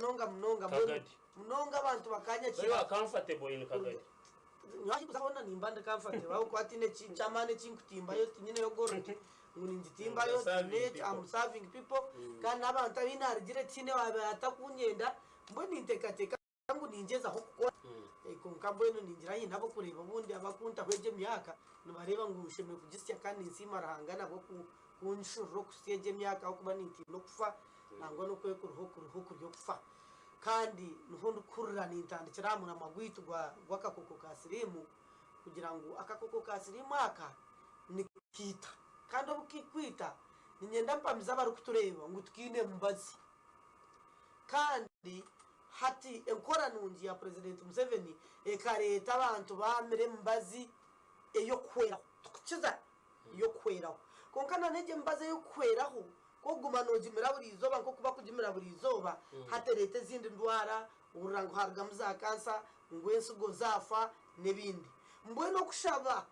munonga munonga mbwenu Kagadi. munonga abantu So you bakanyakira. are comfortable in Kagadi? Nyowe ahi nkuza hoona nimba ndi comfortable ahabw'okuba tihaine ky'amaani eki nkutimbayo tinyineyo gold ngu ningitimbayo You're serving tihaine people. I'm serving people kandi n'abantu abu naarugire tihaine owaabaire atakunyenda mbwenu ninteekateeka ngu ningyezaho kukora kwonka mbwenu ningira haine ab'okureeba obundi abakuntaho egyo emyaka nibareeba ngu nshemereire kugisya kandi ninsiima Ruhanga nabwo kunshurira okusya egyo emyaka ahabw'okuba nintiina okufa nangwa n'okwekuriho kuriho kuri okufa. Kandi niho ndikuhurira nintandikira aha muramwa gwaitu gw'akakooko ka siriimu kugira ngu akakooko ka siriimu aka nikiita kandi obu kirikwita niinyenda mpamize abarikutureeba ngu tikiine mubazi. Kandi hati enkora nungi ya Purezidenti Museveni ekareeta abantu baamira emibazi ey'okuhweraho, tikukiza ey'okuhweraho. Kwonka na n'egyo emibazi ey'okuhweraho ku okuguma noogimira buri izooba nk'oku bakugimira buri izooba, hati ereeta ezindi ndwara, ohurira ngu haarugamu za kansa, ngu ensigo zaafa n'ebindi. Mbwenu okushaba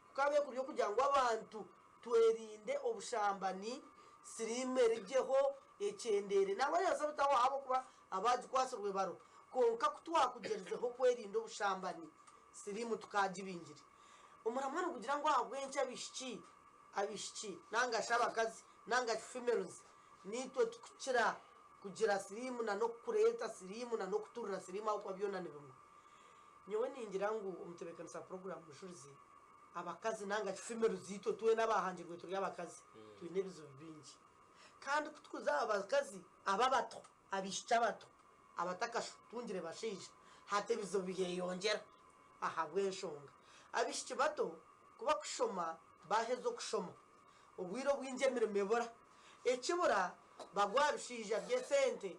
kukaba kuri okugira ngu abantu Twerinde obushambani, siriimu erugyeho, ekyendeere. Nangwa neebaasa butaho ahabw'okuba abaagikwatsirwe bariho. Kwonka ku twakugyerizeho kwerinda obushambani, siriimu tukaagibingire. Omuramwa nigugira ngu ahabw'enki abaishiki, abaishiki nanga shi abakazi nanga shi females niitwe tukukira kugira siriimu na n'okureeta siriimu na n'okuturira siriimu ahabw'okuba byona ni bimwe. Nyowe ningira ngu omutebeekanisa wa puroguraamu Mujurizi, Abakazi nanga shi females itwe twena abahangirwe turi abakazi twine ebizibu bingi kandi kutukuza aba bakazi aba abato abaishiki abato abatakatungire bashaija hati ebizibu byeyongyera ahabwenshonga abaishiki bato kubakushoma baheza okushoma obwire obwingi emirimo ebura ekibura bagwa aha bishaija byesente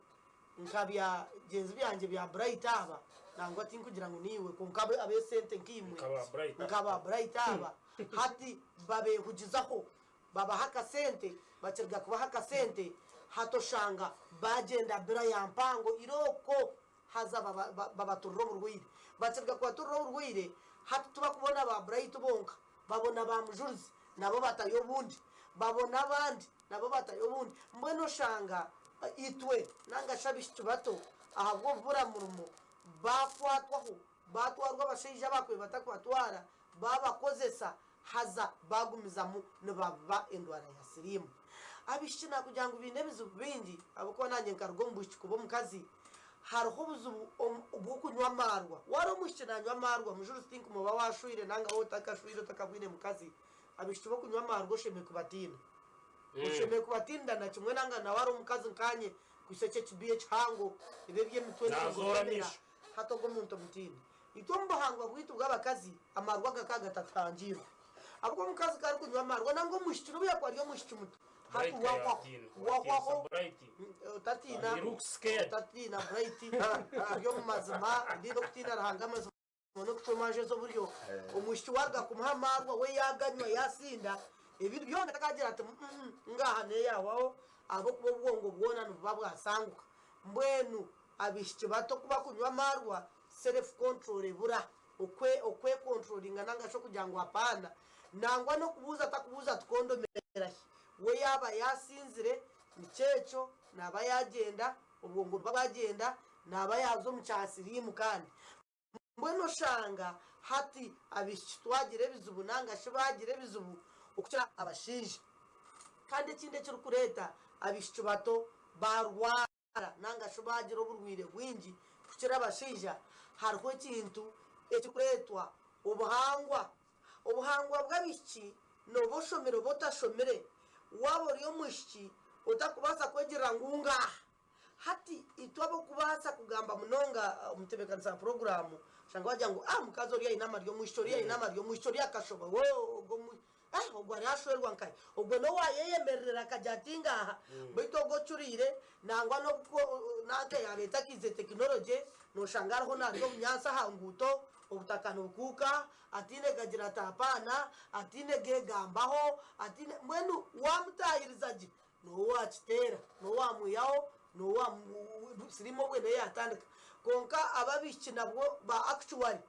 Nka bya gyenzi byangye bya Bright aba, nangwa tinkugira ngu niiwe, kwonka ab'esente nkaimwe, nka ba Bright aba, hati babeehugizaho, babaha akasente, bakiriga kubaha akasente, hati oshanga baagyenda bira ya mpango irooko, haza babaturira oburwaire. Bakiriga kubaturira oburwaire, hati tibakubona ba Bright bonka, babona ba Mujurizi, nabo batayo obundi, babona abandi, nabo batayo obundi. Mbwenu oshanga itwe nanga shi abaishiki bato ahabw'obubura murimo baakwatwaho, baatwarwa abashaija abaakubaire batakubatwara, baabakozesa haza baagumizamu nibaba endwara ya siriimu. Abaishiki naakugira ngu baine ebizibu bingi ahabw'okuba naanye nkaruga omu bwishiki kuba omukazi, hariho obuzibu bw'okunywa amaarwa. Waaba ori omwishiki naanywa amaarwa, mujurizi tinkumanya oba waashweire nanga waaba otakashweire otakabwine mukazi, abaishiki b'okunywa amaarwa oshemereire kubatiina. Oshemereire kubatiinira na kimwe nanga nawe ari omukazi nkaanye kwitsa ekyo ekibiya ekihango ebi eby'emitwe Naazoora nibigutomera amaisho. hati ogwo omuntu omutiine. Itwe omu buhangwa bwaitu bw'abakazi amarwa gakaba gatatuhangiirwe. Ahabw'okuba omukazi ku arikunywa amarwa nanga omwishiki n'obu yaakuba ari omwishiki muto hati Bright wahwaho yaatiina. wahwaho Watiinisa Bright. otatiina He looks scared. otatiina Bright turi omu mazima ndi n'okutiina Ruhanga amazima n'okucwa emanja ez'oburyo. Omwishiki waaruga kumuha amaarwa we yaaganywa yaasinda, ebintu byona takagira ati mm ngaaha neeyahwaho ahabw'okuba obwongo bwona nibuba bwasanguka. Mbwenu abaishiki bato ku bakunywa amaarwa, self control ebura, okwe okwekontrolinga nanga shi okugira ngu apaana. Nangwa n'okubuuza takubuuza ati kondomu erahi? We yaaba yaasinzire nikyo ekyo naaba yaagyenda, obwongo buba bwagyenda, naaba yaaza omu kya siriimu kandi. Mbwenu oshanga hati abaishiki twagira ebizibu nanga shi baagira ebizibu okukira abashaija. Kandi ekindi ekirikureeta abaishiki bato baarwara nanga shi baagira oburwaire bwingi kukira abashaija, hariho ekintu ekirikureetwa obuhangwa. Obuhangwa bw'abaishiki nooba oshomire oba otashomire, waaba ori omwishiki otarikubaasa kwegirira ngu ngaaha. Hati itwe ab'okubaasa kugamba munonga omu ntebeekanisa ya puroguraamu, oshanga bagira ngu, Ah, omukazi oriya aine amaryo, omwishiki oriya aine amaryo, omwishiki oriya akashoba, woo, ogwo mwi, ah, ogwo ari ashwerwa nkahi? Ogwo n'owaayeyemererera akagira ati, Ngaaha. Beitu ogwo ocuriire, nangwa n'obu ku nanka yaaba etakiize tekinologye, nooshanga ariho naarya obunyaatsi aha nguuto, obutaka nibukuuka, ataine gagira ati, Apaana, ataine geegambaho, ataine, mbwenu waamutaahiriza gye, N'owu waakiteera, n'owu waamwihaho, n'owu waamu, siriimu obwe niyo yaatandika. Kwonka abo abaishiki nabwo ba actually,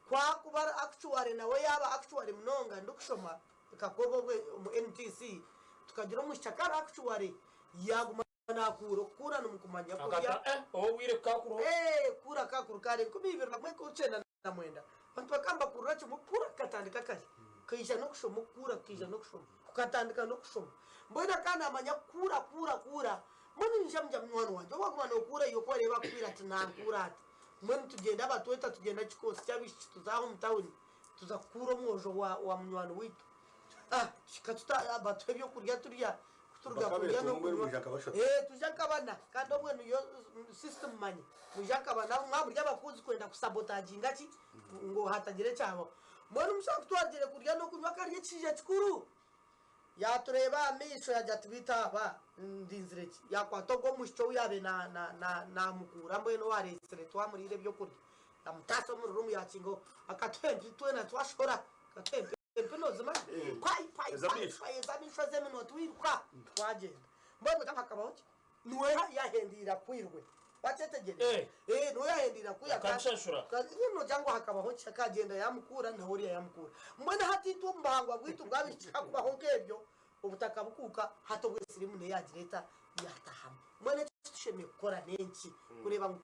ku akuba ari actually nawe yaaba actually munonga, ndikushoma Kakobe obwe omu NTC, tukagira omwishiki akaba ari actually, yaaguma. Naakuura okukuura nimukumanya kurya. Akata eh obwire kukakuriho. Eh kuura kakuru kare 2019 abantu bakaba nibakurira kimwe okukuura kukatandika kare kaija n'okushoma okukuura kukaija n'okushoma kukatandika n'okushoma mbwenu akaba naamanya kukuura kuura kuura mbwenu niinyija mugya munywani wangye obu waaguma nookuura iwe ku oreeba akubwira ati nankuura ati mbwenu tugyenda batweta tugyenda kikoosi ky'abaishiki tuza aha omu tawuni tuza kukuura omwojo wa wa munywani waitu ah tuhika tuta batuha ebyokurya turya Kuturuga Bakabeeta kurya omwe n'okunywa. mwija nka bashatu. Ee, twija nka bana, kandi obwe niyo system manya. Mwija nka bana, mwamuri abakunzi kwenda kusabotaginga ki ngu hatagira ekyabaho. Mbwenu omushaija kutwagiire kurya n'okunywa akarya ekishaija kikuru. Yatureeba aha maisho yagira ati beitu aba ndinzire ki? Yakwata ogwo omwishiki ou yaabaire na na na namukuura mbwenu owareetsire twamuriire ebyokurya. Yamutaasa omu room yakingaho. Akatuha empi twena twashora. Akatuha empi. Empi nozimanya? Pai pai pai Ez'amaisho. pai ez'amaisho ez'eminwa twiruka twagyenda. Mbwenu mugamba hakabaho ki? Niwe yahendeire akwirwe. Wakyetegyereza? Eh. Eh, niwe yahendeire akwirwe. Akabishashura. Nogira ngu hakabaho ki? Akagyenda yamukuura nawe oriya yamukuura. Mbwenu hati itwe omu buhangwa bwaitu bw'abaishiki hakubaho nk'ebyo, obutaka bukuuka, hati obwe siriimu neyo yagireeta yatahamu. Mbwenu eki tushemereire kukora n'enki? Kureeba ngu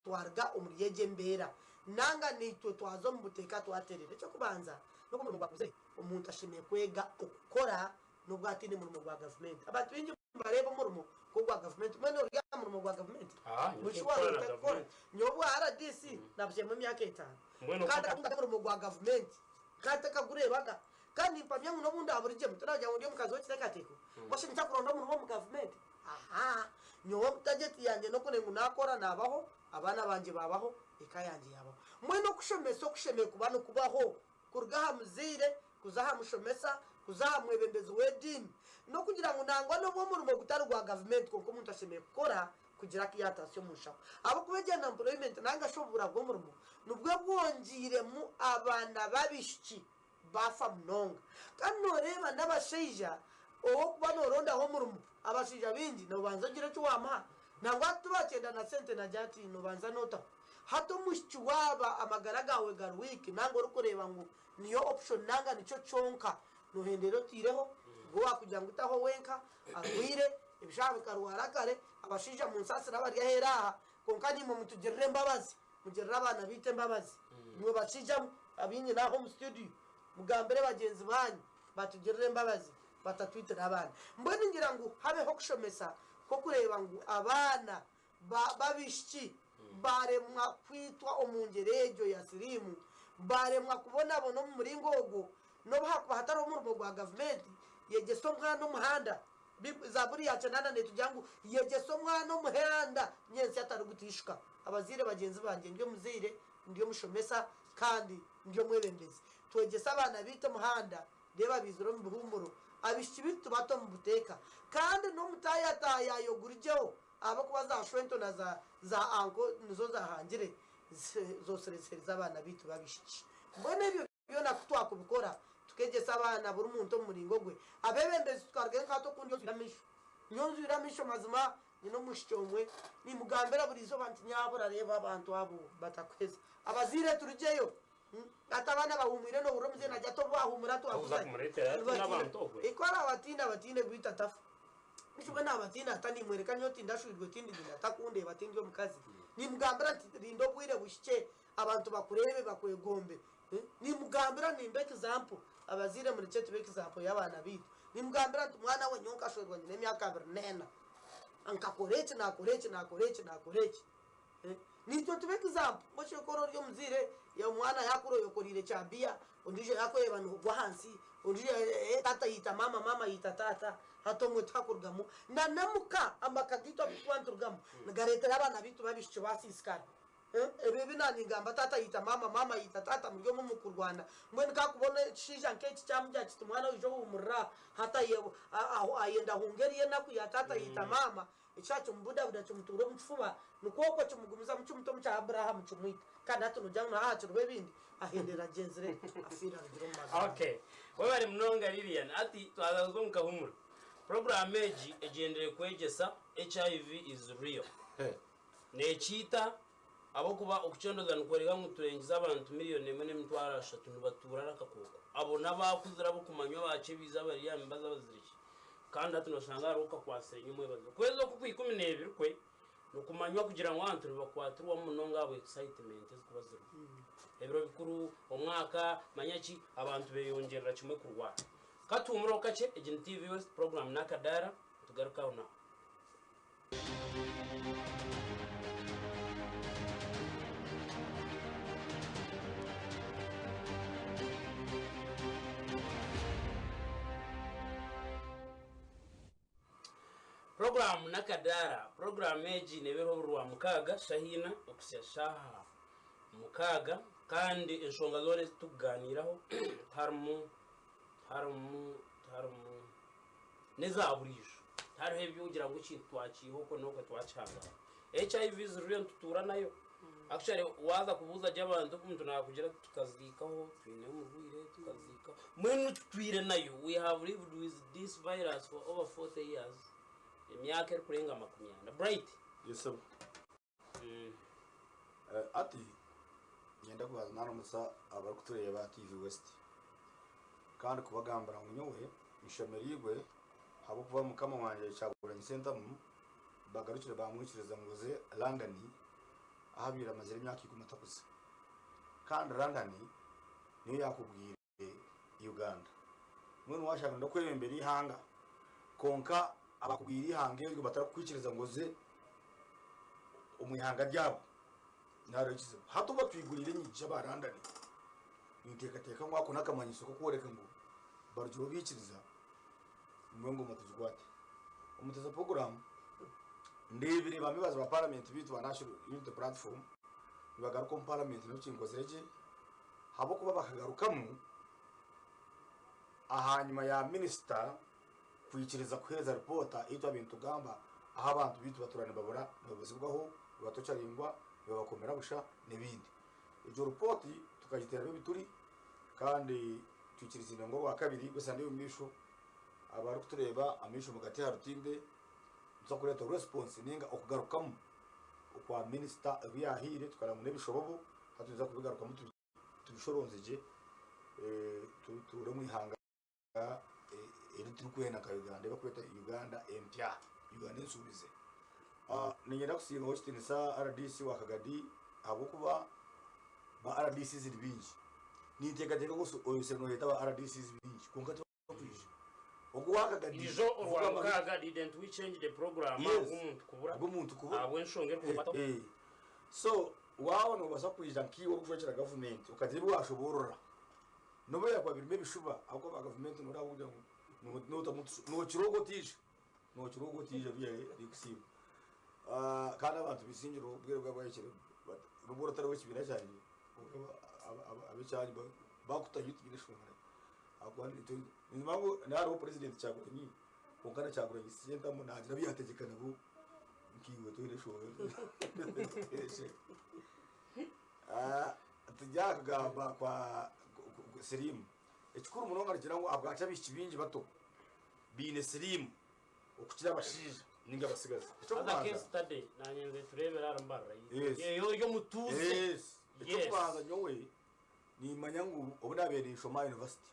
Twaruga omuri egyo embeera, nanga naitwe twaza omu buteeka twateerera. Eky'okubanza, n'oku omurimo gwakuzire, omuntu ashemereire kwega okukora n'obu ataine murimo gwa gavumenti. Abantu baingi nibareeba omurimo nk'ogwa gavumenti. Mbwenu ori aha murimo gwa gavumenti? Ah, nyowe Mushi waawe tinkukora na otarikukora. gavumenti. Nyowe obwa RDC nabuziremu emyaka etaano. Mbwenu Kandi okwo- akatunga omurimo gwa gavumenti. Kandi takagureebaga. Kandi nimpamya ngu n'obu ndaaburigye tinagira ngu ndi omukazi w'ekiteekateeko, mbwenu shi niinyija kuronda omurimo omu gavumenti? Ahaa! Nyowe tageti yangye n'okureba ngu naakora naabaho, abaana bangye baabaho, eka yangye yaabaho. Mbwenu okushomesa okushemereire kuba nikubaho kuruga aha muzaire kuza aha mushomesa kuza aha mwebembezi w'ediini n'okugira ngu nangwa n'obu omurimo gutari gwa gavumenti kwonka omuntu ashemereire kukora kugira aku yaataasya omu nshaho. Ahabw'okuba egi unemployment nanga shi obubura bw'omurimo nibwo bwongyeiremu abaana b'abaishiki baafa munonga. Kandi nooreeba n'abashaija ow'okuba noorondaho omurimo, abashaija baingi noobanza ogira eki waamuha. Nangwa hati tibakyenda na sente naagira ati noobanza nootaho. Hati omwishiki waaba amagara gaawe gari weak nanga orikureeba ngu niyo option nanga nikyo kyonka noohendera otaireho, ogwo owaakugira ngu taho wenka, arwaire, ebishaha bikarwara kare, abashaija munsaasire abari aheeru aha, kwonka naimwe mutugirire embabazi. Mugirire abaana baitu embabazi. Imwe bashaija mwe abaingi n'aha omu studio, mugambire bagyenzi baanyu batugirire embabazi batatwitira abaana. Mbwenu ngira ngu habeho okushomesa kw'okureeba ngu abaana b'abaishiki baaremwa kwitwa omu ngyera egyo ya siriimu, baaremwa kubonabona omu muringo ogwo, n'obu haakuba hatariho murimo gwa gavumenti, yegyesa omwana omuhanda. Zaaburi ya kinaana neetugira ngu yegyesa omwana omuhanda nyentsya atarigutaishuka. Abazaire bagyenzi bangye, ndi omuzaire, ndi omushomesa kandi ndi omwebembezi. Twegyese abaana baitu omuhanda, reeba baizire omu bihuumuro. Abaishiki baitu tubate omu buteeka. Kandi n'omutaayataayaayo gurugyeho ahabw'okuba za shwento na za za anko nizo zaahangire zooserezihereza abaana baitu b'abaishiki. Mbwenu ebyo byona ku twakubikora, tukegyesa abaana buri muntu omu muringo gwe, abeebembezi tukarugayo nka hati oku ndi onzwire amaisho. Nyowe nzwire amaisho mazima Nyine omwishiki omwe, nimugambira buri izooba nti, Nyabura reeba abantu abo batakuheza. Abazaire turugyeyo. Hati abaana bahuumwire noohurira omuzaire naagira ati obu baahuumura Obuza twakuzayo. kumureetera ati n'abantu ogwe. Ku araabatiina abatiine gweitu atafa. Beitu mbwenu naabatiina ata nimworeka nyowe tindashwirwe tindi nyina atakundeeba tindi omukazi. Nimugambira nti rinda obwire buhikye abantu bakureebe bakwegombe. Nimugambira nimba example, abazaire murekye tube example y'abaana baitu. Nimugambira nti mwana we nyowe nkashwerwa nyine emyaka abiri n'ena. Nkakora eki, naakora eki, naakora eki, naakora eki. Naitwe tube example. Mbwenu shi ku ori omuzaire, omwana yaakura oyekoreire kyabiya, ondiijo yaakureeba noogwa ahansi, ondiijo taata yaita maama, maama yaita taata, hati omwe tihakurugamu. Na n'omuka, amaka gaitu agu turikuba niturugamu nigareetera abaana baitu b'abaishiki baasiisikara. Ebi ebi naaningamba taata yaita maama, maama yaita taata muri omu omu kurwana. Mbwenu ka kubona ekishaija nk'eki kyamugira kiti mwana oije ohuumurire aha, hati ayenda ahunge eriyo enaku ya taata yaita maama, ekishaija kimubudabuda kimutuura omu kifuba, nikwo okwo kimugumizamu kimuta omu kya Aburahamu kimwita. Kandi hati noogira ngu naha hakiriho ebindi, ahendera agyenzire afiire arugire omu magara. Okay. Webare munonga Lilian. Hati twaza kuza omu kahumuro. Puroguraamu egi egyendereire kwegyesa HIV is real. Neekiita ahabw'okuba okucondooza nikworeka ngu turengize abantu miriyoni emwe n'emitwaro ashatu nibatuura n'akakooko. Abo n'abaakuzire ab'okumanywa abaakyebiize abari aha mibazi abaziriki. Kandi hati noshanga hariho okakwatsire nyomwebazo. Okwezi oku kwa 12 kwe nikumanywa kugira ngu abantu nibakwatirwamu munonga ahabwa excitement ezikuba ziriho. Ebiro bikuru, omwaka, manya ki, abantu beyongyerera kimwe kurwara. Katuhumureho kakye, egi ni TV West, program n'akadaara, nitugaruka aho naho. Puroguraamu n'akadaara. Puroguraamu egi neebeeraho buri Rwamukaaga shaaha ina okuhitsya shaaha mukaaga kandi enshonga zoona ezi turikugaaniiraho tiharimu tiharimu tiharimu n'eza buriijo. Tihariho eby'okugira ngu ekintu twakiiha oku n'oku twakihangara. HIV ziriyo nitutuura nayo. Actually waaza kubuuza gye abantu omuntu naakugira ati tukaziikaho twine omurwaire tukaziikaho. Mbwenu tutwire nayo. We have lived with this virus for over 40 years. Emyaka erikurenga 40. Bright. Yes sebo. Ati niinyenda kubanza naramutsya abarikutureeba aha TV West kandi kubagambira ngu nyowe nshemereirwe ahabw'okuba mukama wangye Kyagulanyi Ssentamu bagarukire bamwikiriza ngu aze London ahu abaire amazire emyaka ikumi atakuza kandi London niyo yakubwire Uganda. Mbwenu waashanga noyenda kwebembera eihanga kwonka abakubwire eihanga eryo batarikukwikiriza ngu oze omu ihanga ryabo nihariho ekizibu. Hati obu batwiguriire enyigi aba London, ninteekateeka ngu ako n'akamanyiso k'okworeka ngu barugireho baikiriza ngu engoma tugikwate. Omuteeza puroguraamu ndeebire ba members ba parliament beitu ba National Unity Platform nibagaruka omu parliament nikyo kinkozire gye. Ahabw'okuba bakagarukamu ahanyima ya minisita kwikiriza kuheereza ripoota ei twabaire nitugamba ahu abantu baitu batuura nibabura, nibabuzibwaho, nibatokyaringwa, nibabakomera busha n'ebindi. Egyo ripooti tukagiteeramu ebituri kandi twikiriziine ngu orwakabiri rw'esande ey'omu maisho abarikutureeba amaisho mugate aha rutimbe nituza kureeta response ninga okugarukamu okwa minisita obu yaahaire tukareeba ngu n'ebishobobo. Hati nituza kubigarukamu tubishoronze gye tutuure omu ihanga eri turikwenda nka Uganda ei barikweta Uganda empya, Uganda ensuubize. Niinyenda kusiima ow'ekitiinisa rdc wa Kagadi ahabw'okuba ba RDCs ni baingi. Ninteekateeka ngu oyosire nooyeta ba RDCs baingi kwonka tibakwija. Ogu owa Kagadi Ijo orwamukaaga didn't we change the program Yes. ahabw'omuntu kubura Ahabw'omuntu kubura. ahabw'enshonga erikukwataho Eh, so waaba noobaasa kwija nkaiwe orikushwekera gavumenti okagira ebi waashoboorora nobu byakuba birimu ebishuba ahabw'okuba ba gavumenti nooreeba kugira ngu no- nootamu otushu- nookira ogwo otiija nookira ogwo otiija byaye bikusiima Ah, kandi abantu bisingire obwire bwaba bwahikire bat- nobu ori otari w'ekibiina kyangye kwonka aba- aba- aba- ab'ekyanyu ba- bakutayo tihaine nshonga Ahabw'okuba nitwe niimanya ngu hariho purezidenti Kyagulanyi kwonka na Kyagulanyi Ssentamu naagira abu yaategyeka nabo nkaiwe toine eshonga. Turi kugamba kwa siriimu, ekikuru munonga nikigira ngu ahabwaki abaishiki baingi bato baine siriimu okukira abashaija ninga abatsigazi. Haza Eky'okubanza case study nanye nze tureebere ahari Mbarara Yes. eyo ori omutuuze. Yes. Yes. Eky'okubanza nyowe Nimmanya ngu obu naabaire ninshoma aha yunivasite,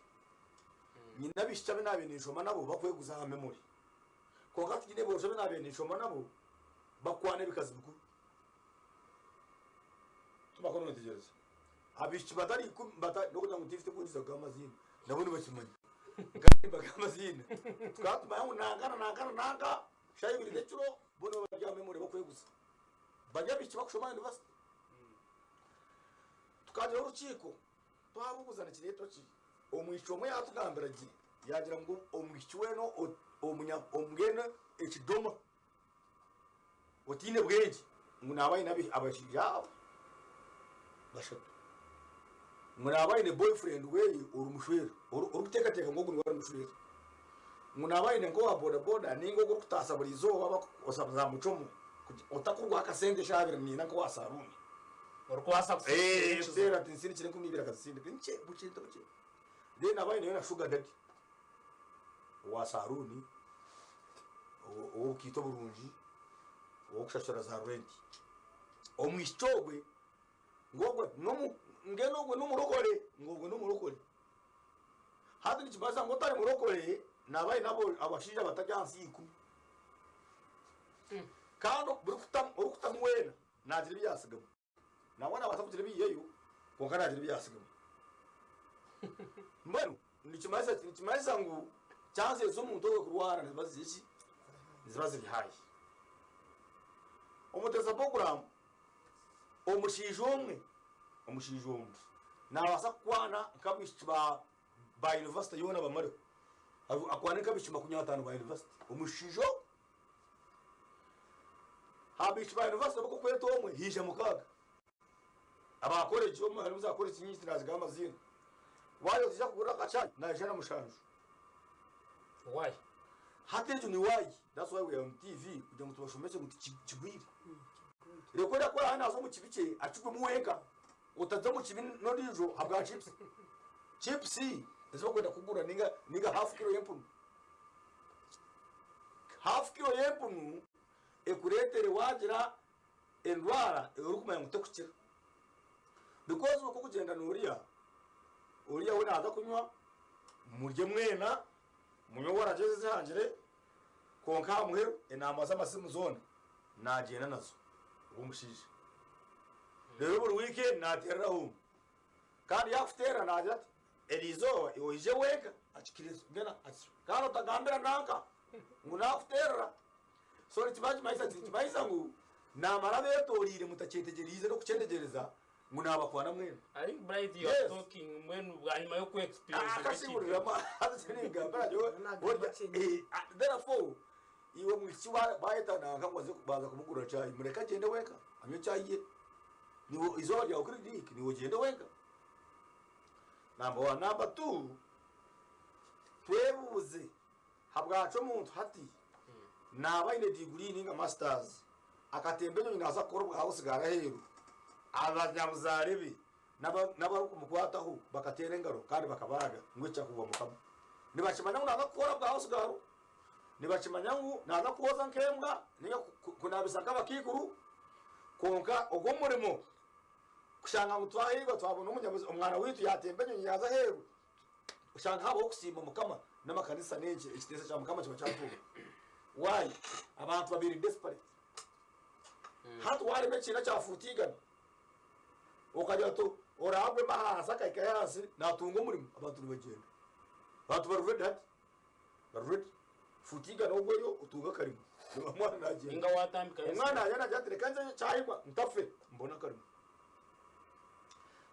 nyine abaishiki abu naabaire ninshoma nabo bakweguza aha memori. Kwonka tinyine boojo abu naabaire ninshoma nabo bakukwana ebikazi bikuru. Tubakora noyetegyereza. Abaishiki batari ikumi bata n'okugira ngu tifite kungiza kugamba amaziina, nabo nibakimanya. Nkaba nimbagamba amaziina. Tukaba tumanya ngu nanka na nanka na nanka, shaaha ibiri z'ekiro bo nibo bari aha memori bakweguza. Bari abaishiki bakushoma aha yunivasite. Tukagira orukiiko twabuuza nikireetwa ki, omwishiki omwe yaatugambira gye yaagira ngu omwishiki weena mbwenu ekidoma otaine bwengye ngu naaba aine abashaija abo bashatu ngu naaba aine boyfriend weye orimushwera orikuteekateeka ngu ogu niwe arimushwera ngu naaba aine nk'owa boda boda ninga ogu orikutaasa buri izooba za mucomo otakurwaho akasente eshaaha abiri naina nk'owa saruuni. Orikubaasa Eh, kuteera ati nsindikire enkumi ibiri akazisindika nkye bukye bukye then aba aineyo na sugar daddy owa saruuni ow'obukaito burungi ow'okushashura za rent omwishiki ogwe ngu ogwe nomu mbwenu ogwe n'omurokore ngu ogwe n'omurokore hati nikibaasa ngu otari murokore. Naaba aine abashaija batari ahansi ya ikumi. Kandi buri kutamu orikutamu weena naagira ebi yaatsigamu. Nangwa naabaasa kugira ebi yaihayo kwonka naagira ebi yaatsigamu. Mbwenu nikimanyisa ki? Nikimanyisa ngu chances z'omuntu ogwo kurwara niziba ziri ki? Niziba ziri high. Omuteesa program omushaija omwe, omushaija omwe naabaasa kukwana nk'abaishiki ba ba yunivasite yoona bamareho. Akwane nk'abaishiki 50 ba yunivasite. Omushaija omwe. Aha baishiki ba yunivasite abarikukweta omwe haija mukaaga. Aba koregi omwe harimu za koregi nyingi tinazigamba amaziina. Waaba noija kugura akachai naija na mushanju. Why? Hati egyo ni why that's why we are on TV kugira ngu tubashomese ngu tikigwire. Reka oriya ku araabe naaza omu kibi kye akigwemu wenka. Otaza omu kibi n'ondiijo ahabwa chips. Chips ezi barikwenda kugura ninga ninga half kilo y'empunu. Half kilo y'empunu ekureetere waagira endwara ei orikumanya ngu tekukira. Because oku orikugyenda noorya, oriya we naaza kunywa, murye mwena, munywe waragi ezi ezihangire, kwonka aha muheru enamba z'amasimu zoona naagyenda nazo ogwo omushaija. Reero buri wiikendi naateerera home. Kandi yaakuteerera naagira ati, eriizooba iwe oije wenka, akikirize, mbwenu ati, kandi otagambira nanka ngu naakuteerera. So nikiba nikimanyisa ki? Nikimanyisa ngu naamara abeetooriire mutakyetegyereize n'okukyetegyereza ngu naabakwana mwena. I think Bright you are Yes. talking mbwenu bwanyima y'oku experience Akasinguriramu ningambira nyowe Nagamba orya kyenyini. therefore iwe mwishiki wa- bayeta nanka ngu aze baza kumugurira chai mureke agyende wenka anywe chai ye niwe izooba ryawe kuri rihika niwe ogyende wenka number one number two twebuuze Habwaki omuntu hati naaba aine diguri ninga masters akatemba enyonyi naaza kukora obwa house girl aheeru, abanyabuzaare be n'abarikumukwataho bakateera engaro kandi bakabaaga ngu eki kyakugwa Mukama. Nibakimanya ngu naaza kukora obwa house girl, nibakimanya ngu naaza kwoza nk'embwa ninga kunaabisa nk'abakaikuru, kwonka ogwo omurimo kushanga ngu twaheebwa twabona omwana waitu yaatemba enyonyi yaaza aheeru, Oshanga habaho okusiima Mukama n'amakanisa n'enki ekitiinisa kya Mukama kiba kyatuuba. Why? Abantu babaire desperate. Hati warema ekiina kya fuuti igana okagira oti oraagwemu ahansi akahikayo ahansi natunga omurimo abantu nibagyenda. Abantu bari ready hati bari ready. Fuuti igana ogweyo otunge akarimo. Omwana nagyenda. Ninga watambikayo Omwana naija nagira ati reka nze kyahikwa ntafe mbone akarimo.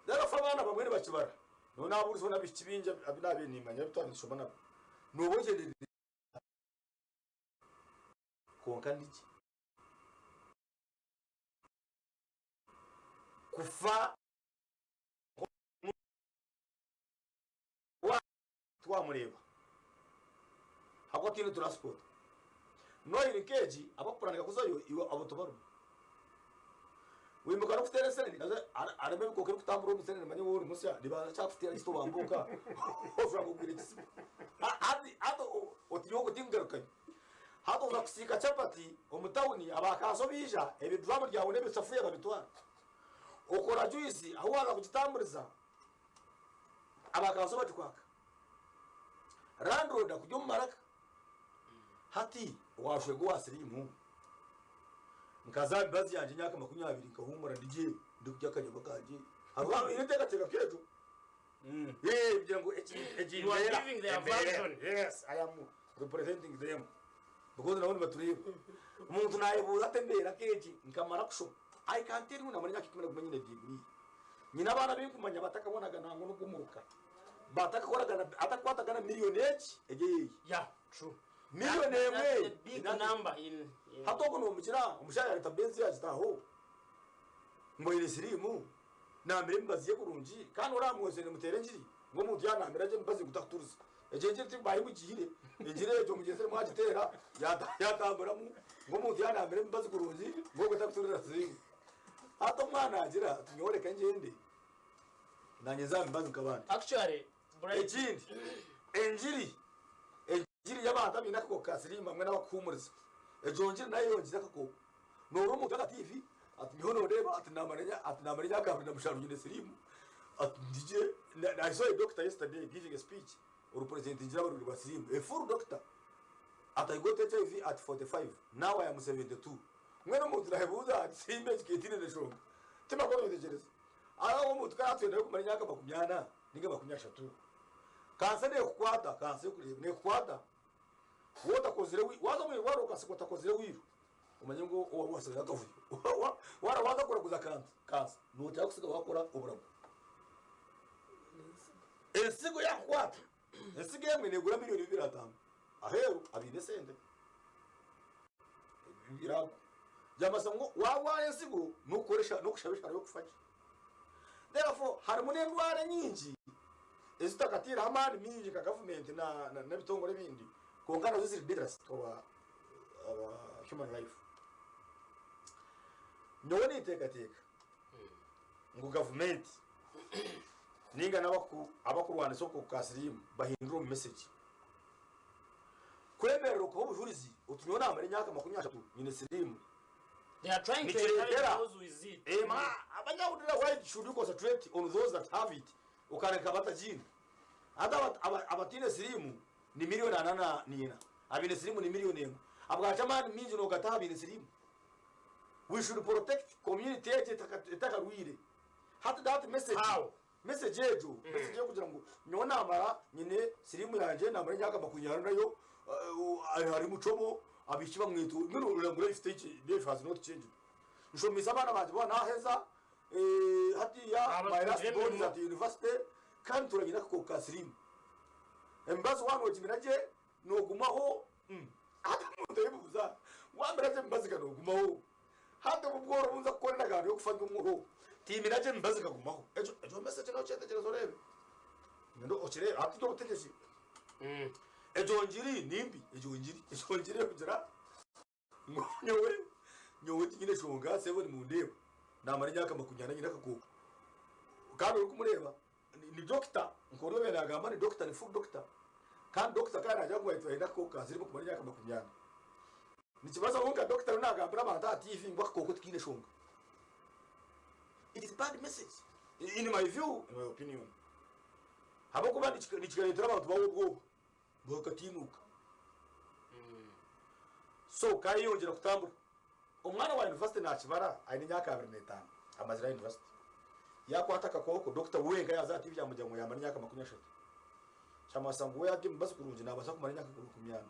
Therefore abaana bamwe nibakibara. Nyowe naabuurizeho n'abaishiki baingi abu naabaire nimmanya abu twaba nitushoma nabo, nooba ogyendereire kwonka ndi gye. Kufa tiwamureeba ahabw'okuba tihaine transport. Noiri nk'egi abakupuraninga kuzayo iwe abo tibarimu. Wimuka n'okuteera esenene nazo harimu ebikooko ebikutambura omu senene manya waaba ori musya nibaza kuteera ekiti obambuka oshanga ogwire ekisiba. Hati hati oti nyowe okwo tinkugarukayo. Hati oza kusiika chapati omu tawuni aba kanso baija ebiduramu byawe n'ebisafuriya babitwara. Okora juice ahu waaza kugitamburiza aba kanso bagikwaka. Landlord akuri omu maraka. Hati owashwega owa siriimu nkaza aha mibazi yangye emyaka 20 nkahuumura ndi gye ndikurya akanyama kangye. Hariho abaine enteekateeka nk'egyo. Kugira ngu egi You are mbeera, giving their embeera. version. Yes, I am representing them because nabo nibatureeba. Omuntu naayebuuza ati embeera nk'egi nkamara kushoma. I can tell you namara emyaka 11 nyine degree. Nyine abaana abu ndikumanya batakabonaga nangwa n'ogw'omuruka. Batakakoragana atakukwatagana million egi egi eyeeye. Yeah, true. Million That- emwe that's a big Ina- number in, in Hati ogwo nomukira omushaija yareta Benz yagitaho ngu aine siriimu namira emibazi ye kurungi kandi oramwozire nimuteera engiri ngu omuntu yanamira gye emibazi ngu takuturiza. Egyo engiri tibayimugiire engiri egyo mugyezire mwagiteera yata yatamburamu ngu omuntu yanamira emibazi kurungi ngu ogwo takuturira siriimu. Hati omwana agira ati nyowe reka ngyende Nanye nze aha mibazi nk'abandi. Actually, Bright, Ekindi, engiri engiri y'abantu abaine akakooko ka siriimu hamwe n'abakuhuumuriza, egyo ngiri nayo eyongyire akakooko. Noora omuntu aha tiivi ati nyowe nooreeba ati naamara enya ati naamara emyaka 27 nyine siriimu, ati ndi gye, I saw a doctor yesterday giving a speech. Orupresentingira abarwaire ba siriimu, a full doctor ati I got HIV at 45 now I am 72. Mbwenu omuntu nayebuuza ati siriimu egi ketiine neshonga? Timakuru noyetegyereza. Aho omuntu ku aratwendayo kumara emyaka 40 ninga 30, kansa nekukwata, kansa yokureeba nekukwata. Waaba otakozire waaza omu irwariro okasiga otakozire wiiro, omanye ngu waaba wasigayo akavuyo. Waaba waaza kuraguza kansa, nootera kusiga waakora oburago. Ensigo yaakukwata, ensigo emwe neegura milioni 2.5 aheeru abaine esente. Birago. Byamanyisa ngu waarwara ensigo n'okukoresha n'okushaba eshaara y'okufa gye. Therefore harimu n'endwara enyingi ezi tutakataireho amaani maingi nka gavumenti n'ebitongore ebindi kwonka nazo ziri dangerous to our human life. Nyowe ninteekateeka ngu gavumenti ninga n'abakurwanisa obukooko ka siriimu bahindure omu message. Kwemerera okuha obujurizi oti nyowe naamara emyaka 30 nyine siriimu They are trying to encourage Nikireetera those with it. Ema abanyahurira why should you concentrate on those that have it okareka abatagiine? Hati abataine siriimu ni milioni ana na ina, abaine siriimu ni milioni emwe. Habwaki amaani maingi nogata aha baine siriimu? We should protect community egyo etakarwaire. Hati that message How? Message egyo, message ey'okugira ngu nyowe naamara nyine siriimu yangye naamara emyaka 40 nayo, hari mucomo, abaishiki bamwetu, mbwenu oreba ngu life teki, life has not changed. Nshomeise abaana bangye boona naaheza, hatiiya my last born is at university, kandi ntuura nyine akakooko ka siriimu. Emibazi waaba noogimira gye, noogumaho, hati omuntu ayebuuza, waamira gye emibazi ka noogumaho? Hati obu bworo obu nza kukora endagaano y'okufa ndi omworo, tiimira gye emibazi ekagumaho. Ekyo ekyo message nawe okyetegyereze oreebe. Ngenda okireebe. Hati itwe obutegyeki. Egyo ngiri ni mbi, egyo ngiri, egyo ngiri erikugira ngu nyowe nyowe tinyine nshonga sebo nimundeeba. Naamara emyaka 40 nyine akakooko. Kandi orikumureeba ni ni doctor nk'ori obaire naagamba ni doctor ni full doctor. Kandi doctor kandi naagira ngu aine akakooko ka siriimu kumara emyaka 40. Nikibaasa kuba nka dokita ariyo nagambira abantu aha TV ngu akakooko tikaine shonga. It is bad message in my view, in my opinion. Ahabw'okuba nikikareetera abantu bawa obwoba bakatiinuuka. So kayeyongyera kutambura. Omwana wa university nakibara aine emyaka 25 amazire aha university. Yakwata akakooko, dokita wenka yaaza aha TV yamugira ngu yamara emyaka 30. Kyamanyisa ngu we yarya emibazi kurungi nabaasa kumara emyaka 40.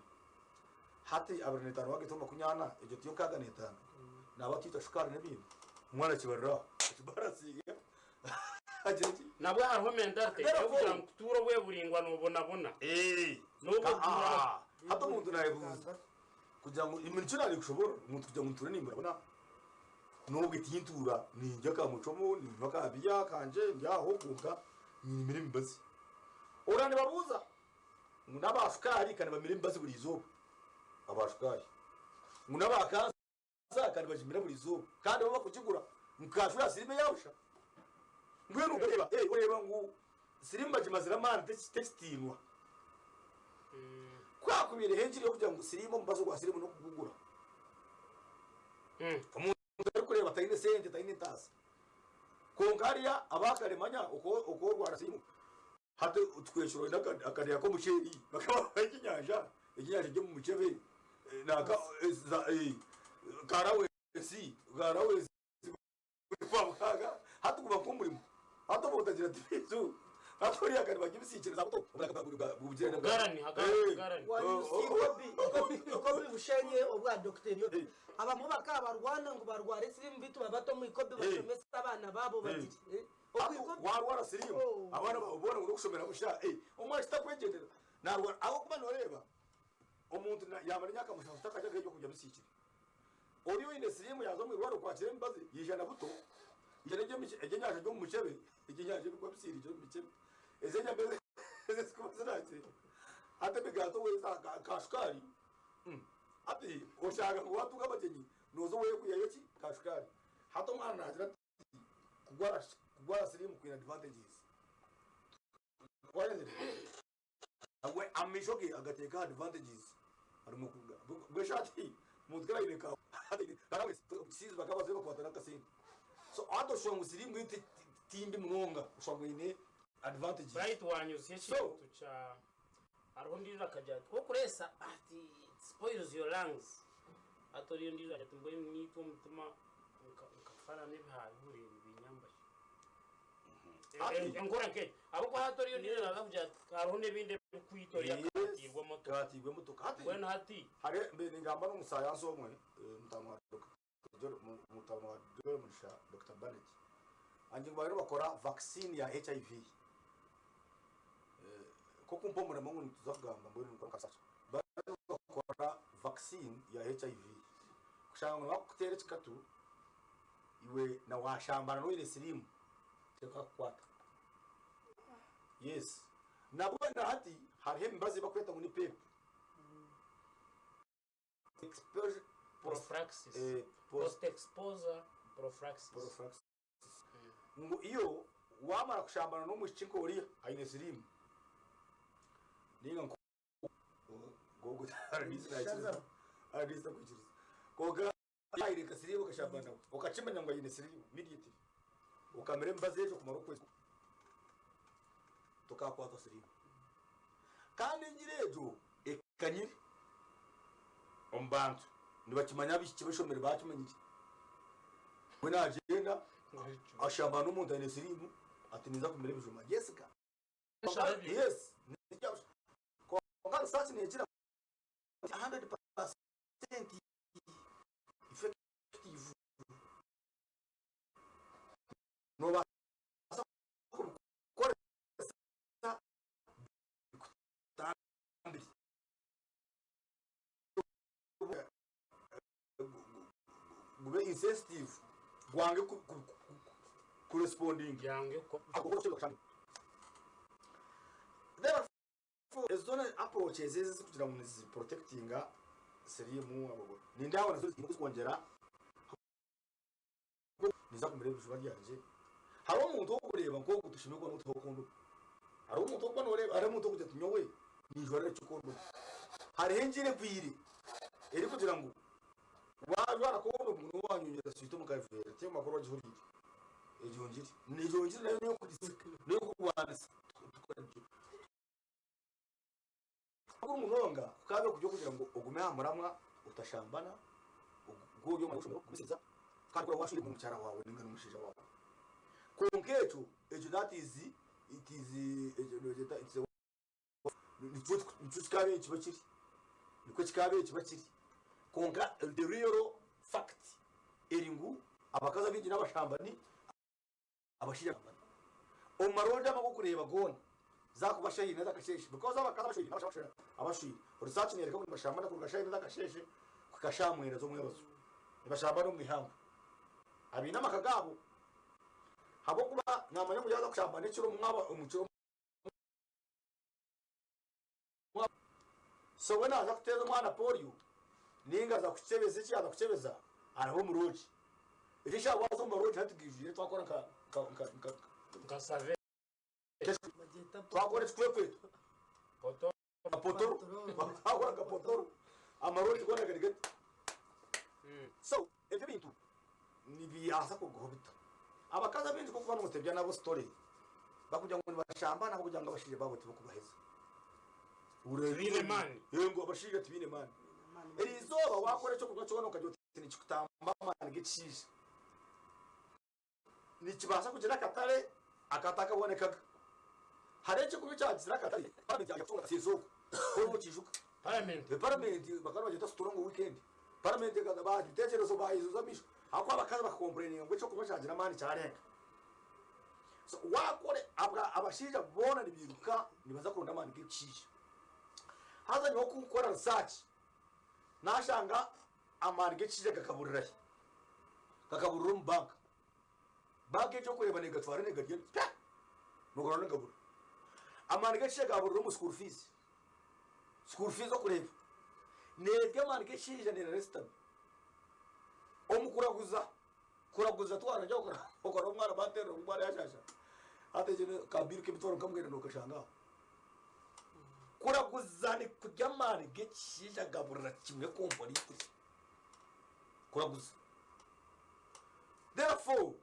Hati 25 waagaita omu 40, egyo tiyo 65? Naaba atiita shukaari n'ebindi. Omwana akibarira aho, akibara asiiga, agira ki? Nabwo hariho mentality Therefore- ey'okugira ngu kutuura obwe buraingwa noobonabona. N'obu otuura. Hati omuntu naayebuuza kugira ngu nikyo naabikushoboorora, omuntu kugira ngu ntuure nimbonabona, n'obwe tintuura, nindya ka mucomo, niinywa ka biya kangye, ndi aho kwonka niinyimira emibazi. Oraba nibabuuza. Ngu n'aba shukaari ka nibamira emibazi buri izooba, aba shukaari. Ngu n'aba kansa ka nibagimira buri izooba kandi bo bakugigura ngu kashwa ya siriimu eya busha. Mbwenu oreeba, eh, oreeba ngu siriimu bagimazire amaani tekitiinwa. Ku haakubaireho engiri y'okugira ngu siriimu omubazi gwa siriimu n'okugugura. Omuntu arikureeba taine sente, taine ntaasa. Kwonka hariya abaakare manya oku orwara siriimu. Hati twekire oine akadeeya k'omuceeri bakaba baha ekyenyanja, ekyenyanja eri omu mukyebe nanka karawesi, karawesi kwa mukaaga hati guba nk'omurimo hati obu otagira ati beitu hati oriya akariba k'ebisiikire za buto Bugarani, hagarani, bugarani. Ikobi bushenye obwa Dokita Eliobe. Abamwe bakaba barwana ngu barware sirimu beitu babata omu ikobi bashomese abaana baabo bagire. Hati warwara siriimu abaana baawe boona ngu n'okushomera busha omwana kitakwegyendera narwara ahabw'okuba noreeba omuntu yamara emyaka mushanju takaryaga ebyokurya bisiikire. Ori oine siriimu yaaza omu irwariro kwakira emibazi yaija na buto yaija n'ebyenyanja by'omu mukyebe ebyenyanja ebirikuba bisiirikire omu mikyebe ezi enyama ezi ezikuba ziraakire hati emigaati oweeza ka shukaari hati oshanga ngu waatunga abagyenyi nooza oweye kwihayo ki ka shukaari hati omwana naagira ati Kugwara kugwara siriimu kwine advantages. Wayenzire? Agwe amaisho ge agateeka aha advantages. Harimu bwesha ati omuntu kare aine ka karawe sizi bakaba bazibe bakwata n'akasente. So hati oshusha ngu siriimu yo ti mbi munonga oshusha ngu eine advantages. Bright wanyuzya So ekintu kya. Hariho ondiijo akagira ati, Ku orikureesa ati it spoils your lungs. Hati oriya ondiijo agira ati, Mbwenu naitwe omutima nkafara n'ebihaaha bihuriire nibinyamba ki? Hati- Enkora nk'egyo. Ahabw'okuba hati oriya ondiijo naaza kugira ati, hariho n'ebindi ebirikwita oriya akaatiirwa emotoka. Kaatiirwa emotoka. Hati Mbwenu hati hariho mbe ningamba n'omusayansi omwe eh, mutaano wa Dr. John- mu- mutaano wa Joel Mugisha, Dr. Barnett. Angye ngu bariyo nibakora vaccine ya HIV. Eh, Nk'okumpa omurimo ngu nituza kugamba mbwenu nikora nka research. Bariyo nibakora vaccine ya HIV. Kushanga ngu nibakuteera ekikatu, iwe na washambana n'oine siriimu, tekakukwata. Yes. Nabwo na hati hariho emibazi ei barikweta ngu ni PEP. Exposure prophylaxis. eh, post Post exposure prophylaxis. prophylaxis. Ngu iyo wamara kushambana n'omwishiki nk'oriya aine siriimu ninga nkogu arariisa kwikiriza konka yayireka siriimu okashambana nawe okakimanya ngu aine siriimu immediately okamira emibazi egyo kumara okwezi tokakwatwa siriimu kandi engira egyo ekanyire omu bantu nibakimanya abaishiki b'eishomero bakimanyire we nagyenda ashambana n'omuntu aine siriimu ati ninza kumira ebijuma Jessica yes kwonka research negira 100% effective nobaasa kubikoresa bikutambire gube insensitive gwange kurespondinga Byange ko Therefore, ezo zoona approaches ezi ezikugira ngu niziprotectinga siriimu abagore nindeeba nazo ziine kuzikwongyera ninza kumira ebijuma byangye hariho omuntu orikureeba nk'ogu tushemereire kuba nituha kondomu hariho omuntu orikuba nooreeba hariho omuntu orikugira ati nyowe ninjwarira ki kondomu hariho engira egwire erikugira ngu waajwara kondomu niwe waanyongyera swita omu kaveera tihaine makuru ogihuriire egyo ngiri egyo ngiri nayo n'ey'okurwanisa Kikuru munonga kukaabe kuri okugira ngu ogume aha muramwa otashambana, ogu ori omwana w'eishomero ogumisiriza kandi ku oraabe waashweire n'omukyara waawe nainga n'omushaija waawe. Kwonka ekyo, ekyo that is, it is, ekyo noogyeta it's a nikwo nikwo kikaabaire kiba kiri, nikwo kikaabaire kiba kiri. Kwonka the real fact eri ngu abakazi abaingi n'abashambani. Abashaija bangana omu maroondi amwe ag'okureeba goona zaakuba shaaha ina z'akasheeshe because abakazi abashweire n'abashaija abashweire research neyoreka ngu nibashambana kuruga shaaha ina z'akasheeshe kuhika shaaha mwenda z'omwebazyo nibashambana omu ihangwe abaine amaka gaabo ahabw'okuba naamanya ngu yaaza kushambana ekiro mwaba omu kiro So we naaza kuteeza omwana polio ninga aza kukyebeza eki yaaza kukyebeza araba omu lodge. Ekyo eki waaza omu lodge hati gaijwire twakora nka nka nka nka Nka survey. Bagyeta twakora ekikwekweto Poto. nka potoro twakora nka potoro amalodge goona gari gati. So ebyo ebintu nibibaasa kurugaho bita? Abakazi abaingi ku orikuba nootebya nabo story bakugira ngu nibashambana ahabw'okugira ngu abashaija baabo tibakubaheza. Tibaine maani. Ngu abashaija tibaine maani. Eriizooba waakora eky'okunywa kyona okagira oti nikikutamba amaani g'ekishaija, nikibaasa kugira akatare akatakabonekaga. Hariho eky'okunywa ekyagizire akatare, paramenti yaaja kutunga akasente okwo, ku oriba okiijuka. Paramenti. Paramenti bakaba nibagyeta strong weekend. Paramenti ekaza baaha ebiteekyerezo baayijuza amaisho ahabw'okuba abakazi bakakompureyininga ngu eky'okunywa kyagira amaani kyarenga. So waakora abwa abashaija boona nibairuka nibaza kuronda amaani g'ekishaija. Haza nyowe ku nkukora research naashanga amaani g'ekishaija gakaburira hi? Gakaburira omu banka. Banka egyo okureeba neegatwara neegarya pya! Noogorora nigabura. Amaani g'ekishaija gaaburira omu school fees. School fees okureeba neerya amaani g'ekishaija neerara esitami. Omu kuraguza, kuraguza twaragye okora omwana baterera omwana yashasha hati ekyo ka bill k'emitwaro nka mwenda nokashanga aho. Kuraguza nikurya amaani g'ekishaija gaburira kimwe completely. Kuraguza. Therefore,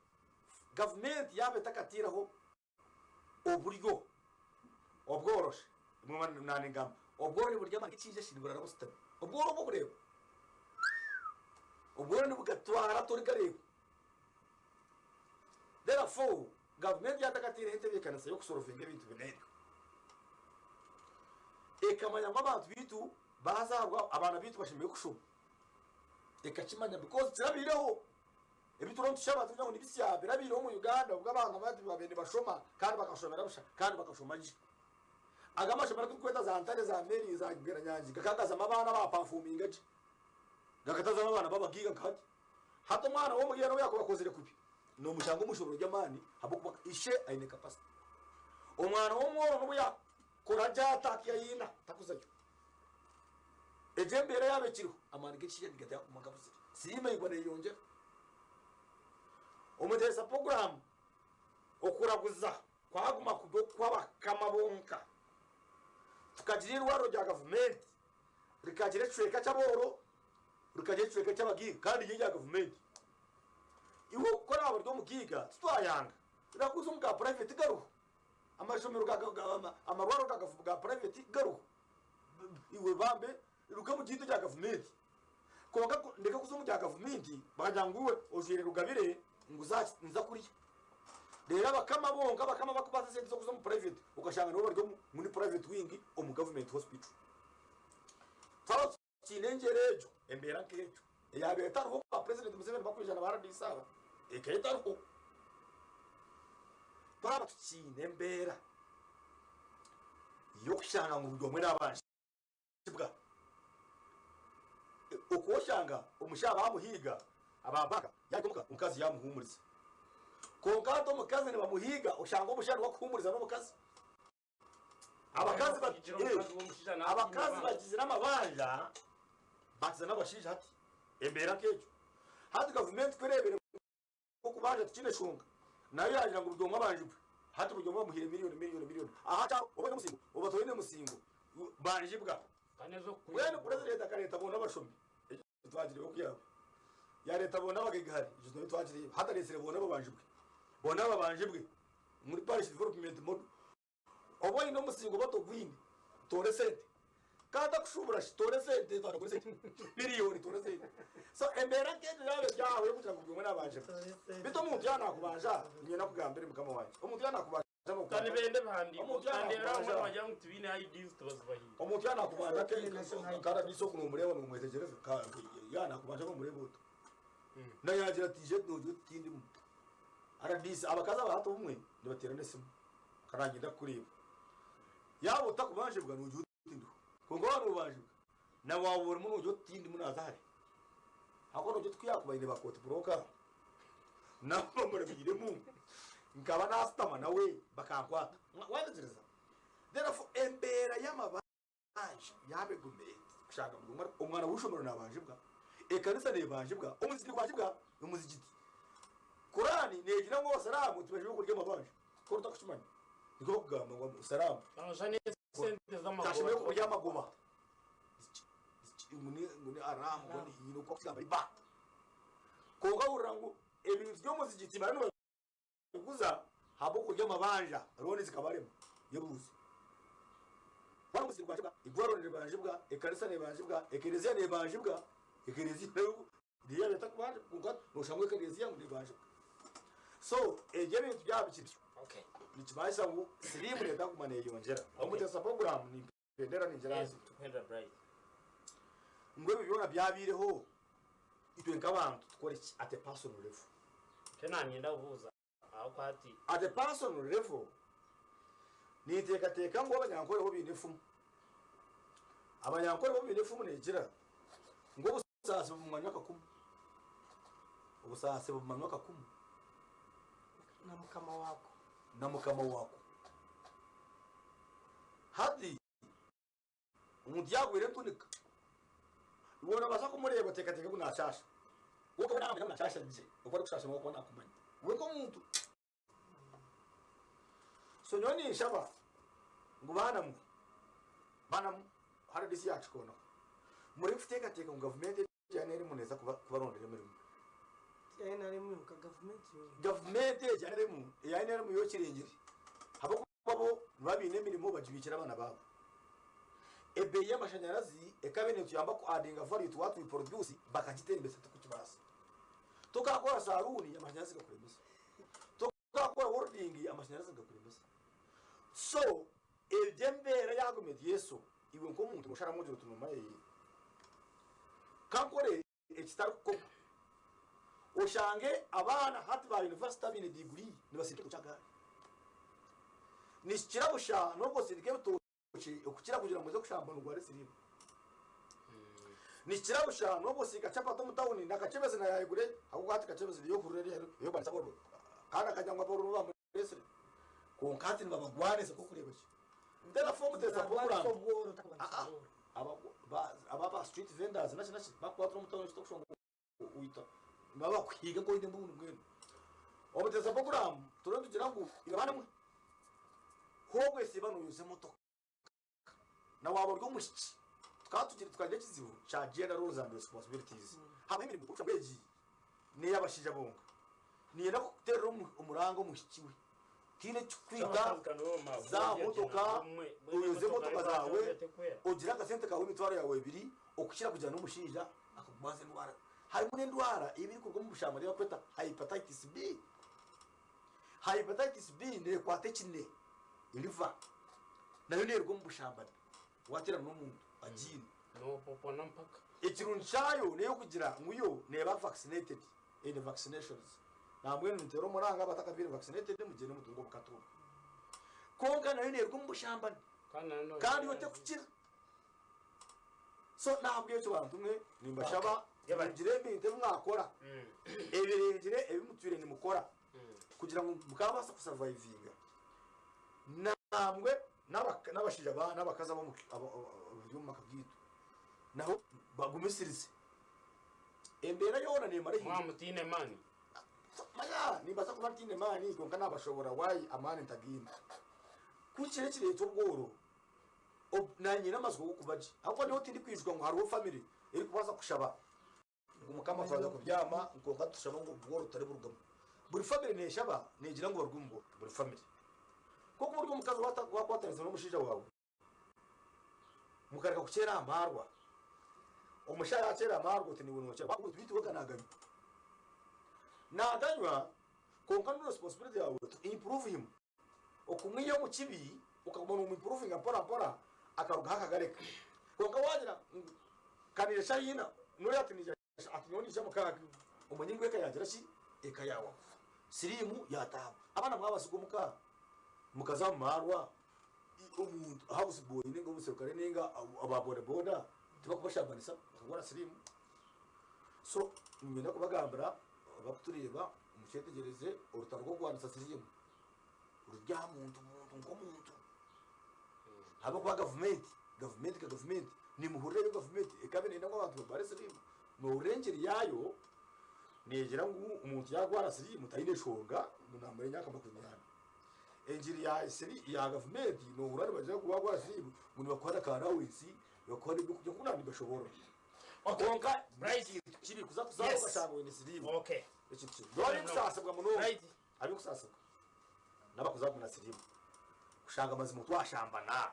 gavumenti yaaba etakatiireho oburyo obworoshe, nangamba Obworo niburya amani g'ekiija shi niburara busitami. Obworo obu obureeba, obworo nibugatwara torikareeba. Therefore, gavumenti yaatakataireho entebeekanisa y'okusorovinga ebintu bina ebyo, ekamanya ngu abantu baitu baazaarwa, abaana baitu bashemereire kushoma, ekakimanya because kirabaireho. Ebi turiho nitushaba turigira ngu nibisya birabaireho omu Uganda obu abaana baitu baabaire nibashoma kandi bakashomera busha kandi bakashoma gye. Aga amashomero agu turikweta za Ntare, za Mary, za Bweranyangi gakagazamu abaana abaapafominga gye, gakatazamu abaana b'abagaiga nka hati. Hati omwana w'omugaiga n'obu yaakuba akozire kubi, noomushanga omu ishomero ry'amaani ahabw'okuba ishe aine capacity. Omwana w'omworo n'obu yaakora gye ata akiyayiina takuzayo. Egyo embeera yaaba ekiriho, amaani g'ekishaija nigatera kuguma gabuzire. Siriimu eigwa neeyeyongyera. Omuteesa puroguraamu okuraguza kwaguma kuri okw'abakama bonka, tukagira eirwariro rya gavumenti rikagira ekicweka ky'abooro, rikagira ekicweka ky'abagaiga kandi riri erya gavumenti. Iwe ku oraabe ori omugaiga titwayanga, raguza omu ga purayiveti gariho, amashomero amarwariro ga purayiveti gariho, iwe bambe ruga omu ryaitu erya gavumenti. Kwonka ku ndeka kuza omu rya gavumenti bakagira ngu iwe ojwaire rugabire ngu za nza kuriya. Reero abakama bonka abakama abarikubaasa esente z'okuza omu private okashanga nibo bari omu ngu ni private wing omu government hospital. Twaba tukiine engyera egyo, embeera nk'egyo eyaabaire etariho ba president Museveni bakwija na ba rdc aba, ekaba etariho. Twaba tukiine embeera y'okushanga ngu buri omwe naabanja. Kibwa. Okwo oshanga omushaija bamuhiiga aba banka yahika omuka omukazi yamuhumuriza. Kwonka hati omukazi nibamuhiiga oshanga omushaija niwe akuhumuriza n'omukazi. Abakazi ba Kugira omukazi w'omushaija naatiina abakazi abantu. bagizire amabanja bakiza n'abashaija hati embeera nk'egyo. Hati gavumenti ku ereebire Okubanja tikiine nshonga. Nayo yaagira ngu buri omwe abanjibwe. Hati buri omwe bamuhaire miriyoni, miriyoni, miriyoni. Aha kyaro oba oine omusingo, oba toine musingo, banjibwa. Mbwenu purezidenti akareeta boona abashomi, ekyo twakireeba oku yaaba. Yaareeta boona abagaigahare, ekyo nakyo twakireeba. Hati areetsire boona ababanjibwe. Boona ababanjibwe omuri Parish Development Model. Oba oine omusingo oba togwine, toora esente. Ka ntakushuubura shi, toora esente, toora esente. Miriyoni toora esente. So embeera nk'egyo yaaba eri aho y'okugira ngu buri omwe naabanja. Beitu omuntu yaaba naakubanja, niinye nakugambire mukama wangye, omuntu yaaba naakubanja Ka nibenda ebihandiiko Omuntu yaaba kandi era abamwe naakubanja, nibagira ngu tibaine IDs tibazibahaire. omuntu yaaba naakubanja nka RDC oku noomureeba noomwetegyereza, yaaba naakubanja noomureeba ota? Na yaagira ati ije noogira oti tindimu. RDC, abakazi aba hati obumwe nibateerana esimu. Ka nangye ndakukureeba. Yaaba otakubanjibwa noogira oti ndiho. Kwonka waaba noobanjibwa, na waaba orimu noogira oti tindimu naaza hare. Ahabw'okuba noogira oti ku yaakuba aine ba kooti buroka nabo bamurabiiremu nkaba naasitama nawe bakankwata. Waayetegyereza? Therefore embeera y'amabanja yaaba egumire eti, kushanga buri omwe omwana w'eishomero naabanjibwa, ekanisa neebanjibwa, omuzigiti nigubanjibwa, omuzigiti. Kuraani neegira ngu abasiraamu tibashemereire kurya amabanja. Ku otakukimanya nikwo bakugamba ngu omusiraamu Noshusha n'esente z'amagoba tashemereire kurya amagoba. Ngu ni haramu ngu ni oku bakugamba riba. Kwonka ohurira ngu ebintu by'omuzigiti bariyo nibabiguza ahabw'okurya amabanja looni zikabarema. Yebuuze. Waaba omuzigiti nigubanjibwa, eigwariro niribanjibwa, ekanisa nebanjibwa, ekereziya nebanjibwa, ekereziya nayo Niyo yaaba etakubanja kwonka noshanga ngu ekereziya ngu nebanjibwa. So ebyo ebintu byaba bikiri bityo Okay. nikibaasa ngu siriimu neeza kuguma neyeyongyera. Okay. Omutesa puroguraamu nimpendera ningira Yes, nti tukuhendera Bright. ngu ebyo byona byabaireho itwe nk'abantu tukore ki at a personal level. Nikyo nanyenda kubuuza ahabw'okuba hati At a personal level ninteekateeka ngu abanyankore bo baine efumu. Abanyankore bo baine efumu neegira ngu Obusaasi bumanywa akakumu. Obusaasi bumanywa akakumu. Na mukama waako. Na mukama waako. Hati omuntu yaagwire entunika, iwe noobaasa kumureeba oteekateeke ngu naashaasha. We okaba naamanya ngu naashaasha gye, oku arikushaasha nawe okaba naakumanya. Iwe nk'omuntu. So nyowe ninshaba ngu baana mwe, baana mwe, rdc yakikoonaho, mureke kuteekateeka ngu gavumenti egi ya nrm neeza kubarondera emirimo. Ti ya nrm yonka, gavumenti yoona. Gavumenti egi ya nrm, eya nrm yo ekirengire ahabw'okuba bo nibaba baine emirimo bagibiikire abaana baabo. Ebeeyi y'amashanyarazi ekaba netuyamba ku addinga value to what we produce bakagitembesa tikukibaasa. Tokakora saruuni amashanyarazi gakuremesa. Tokakora welding amashanyarazi gakuremesa. So egyo embeera yaguma eri eso iwe nk'omuntu nosharamu ogira oti noomanya kankore ekitarikukorwa. Oshange abaana hati ba yunivasite abaine diguri nibasindika ebitookye aha gaari. Nikikira busha n'obu osindika ebitookye okukira kugira ngu oze kushamba nogwara esiriimu. Nikikira busha n'obu osiika chapati omu tawuni na kakyebezi nayo ayigure ahabw'okuba hati kakyebezi niyo ohurira eri ey'okugwanisa abooro kandi akagira ngu abooro nibo bamureetsire. Kwonka hati nibabagwanisa nk'okureeba ki. Therefore omuteesa Nagwanisa program obworo takugwanisa aa obworo. Aba aba street vendors naki naki bakukwatira omu town ekitokusha ngu oita nibaba bakuhiiga nkoine embundu mbwenu. Obuteeza program turiyo nitugira ngu iwe baana mwe hobwesiiba noyoza emotoka na waba ori omwishiki tukaba tugira tukagira ekizibu kya gender roles and responsibilities habaho emirimo ngu egi neyabashaija bonka niyenda kukuterera omuranga omwishiki we. Tihaine ekikukwita, za aha motoka, oyoze emotoka zaawe, ogire akasente kaawe emitwaro yaawe ebiri, okukira kugira n'omushaija akakugwaza endwara. Harimu n'endwara ei erikuruga omu bushambani ei barikweta Hepatitis B. Hepatitis B neekwata ekine, liver, nayo neeruga omu bushambani waateerana n'omuntu agiine. Noopopona mpaka. Ekirungi kyayo n'ey'okugira ngu yo neeba vaccinated. Eine vaccinations. Nambwenu niteera omuranga abatakabaire vaccinated mugyende mutunge obukata obu. Kwonka nayo neruga omu bushambani kandi yo tekukira. So nahabwekyo bantu mwe nimbashaba mugire ebintu ebi mwakora ebirengire ebi mutwire nimukora kugira ngu mukabaasa kusurvivinga nambwe n'abashaija n'abakazi abari omu maka gaitu nabo bagumisirize. Embeera yoona neemara ehinduka. Mwaba mutaine maani. Manya nimbaasa kuba ntaine maani kwonka naabashoboorora why amaani ntagaine. Ku kiro ekireeta obworo, naanye nyine amatsiko g'okuba gye ahabw'okuba nyowe tindikwijuka ngu hariho famire erikubaasa kushaba ngu Mukama twaza kubyama kwonka tushaba ngu obworo tutariburugamu. Buri famire neeshaba neegira ngu baruge omu bworo, buri famire. Kwonka ori omukazi waakwatanisa n'omushaija waawe, Mukareka kukyera aha maarwa. Omushaija yakyera aha maarwa oti niiwe nokyera. Wakugira oti beitu we ka naganywa. Naganywa kwonka ni responsibility yaawe to improve him. Okumwiha omu kibi okaguma nomu improvinga mpora mpora akarugaho akagareka. Kwonka wagira ngu kaniija shaaha ina noriya ati niija ati nyowe niija mukaaga omanye ngu eka yagira ki? Eka yaawa kufa. Siriimu yataahamu. Abaana mwabasiga omuka mukaza omu maarwa. Omuntu house boy ninga omuserukare ninga aba boda boda tibakubashambanisa bakagwara siriimu. So niinyenda kubagambira abakutureeba mukyetegyereze orutaro rw'okurwanisa siriimu ruri aha muntu muntu nk'omuntu. Ahabw'okuba gavumenti, gavumenti nka gavumenti nimuhurira ebi gavumenti ekaba neyenda ngu abantu barware siriimu? Nohurira engiri yaayo neegira ngu omuntu yaarwara siriimu taine nshonga ngu naamara emyaka makumyana. Engiri ya siri ya gavumenti nohurira nibagira ngu wagwara siriimu ngu nibakuha na ka allowance nibakuha n'ebyokurya ngu nandi nibashoboorora. Okay. Kwonka Right. ekintu kibi kuza kuzaarwa Yes. okashanga oine siriimu Okay. ekintu kibi. N'obu arikusaasibwa munonga Right. arikusaasibwa n'abakuzaarwa na siriimu kushanga mazima twashambana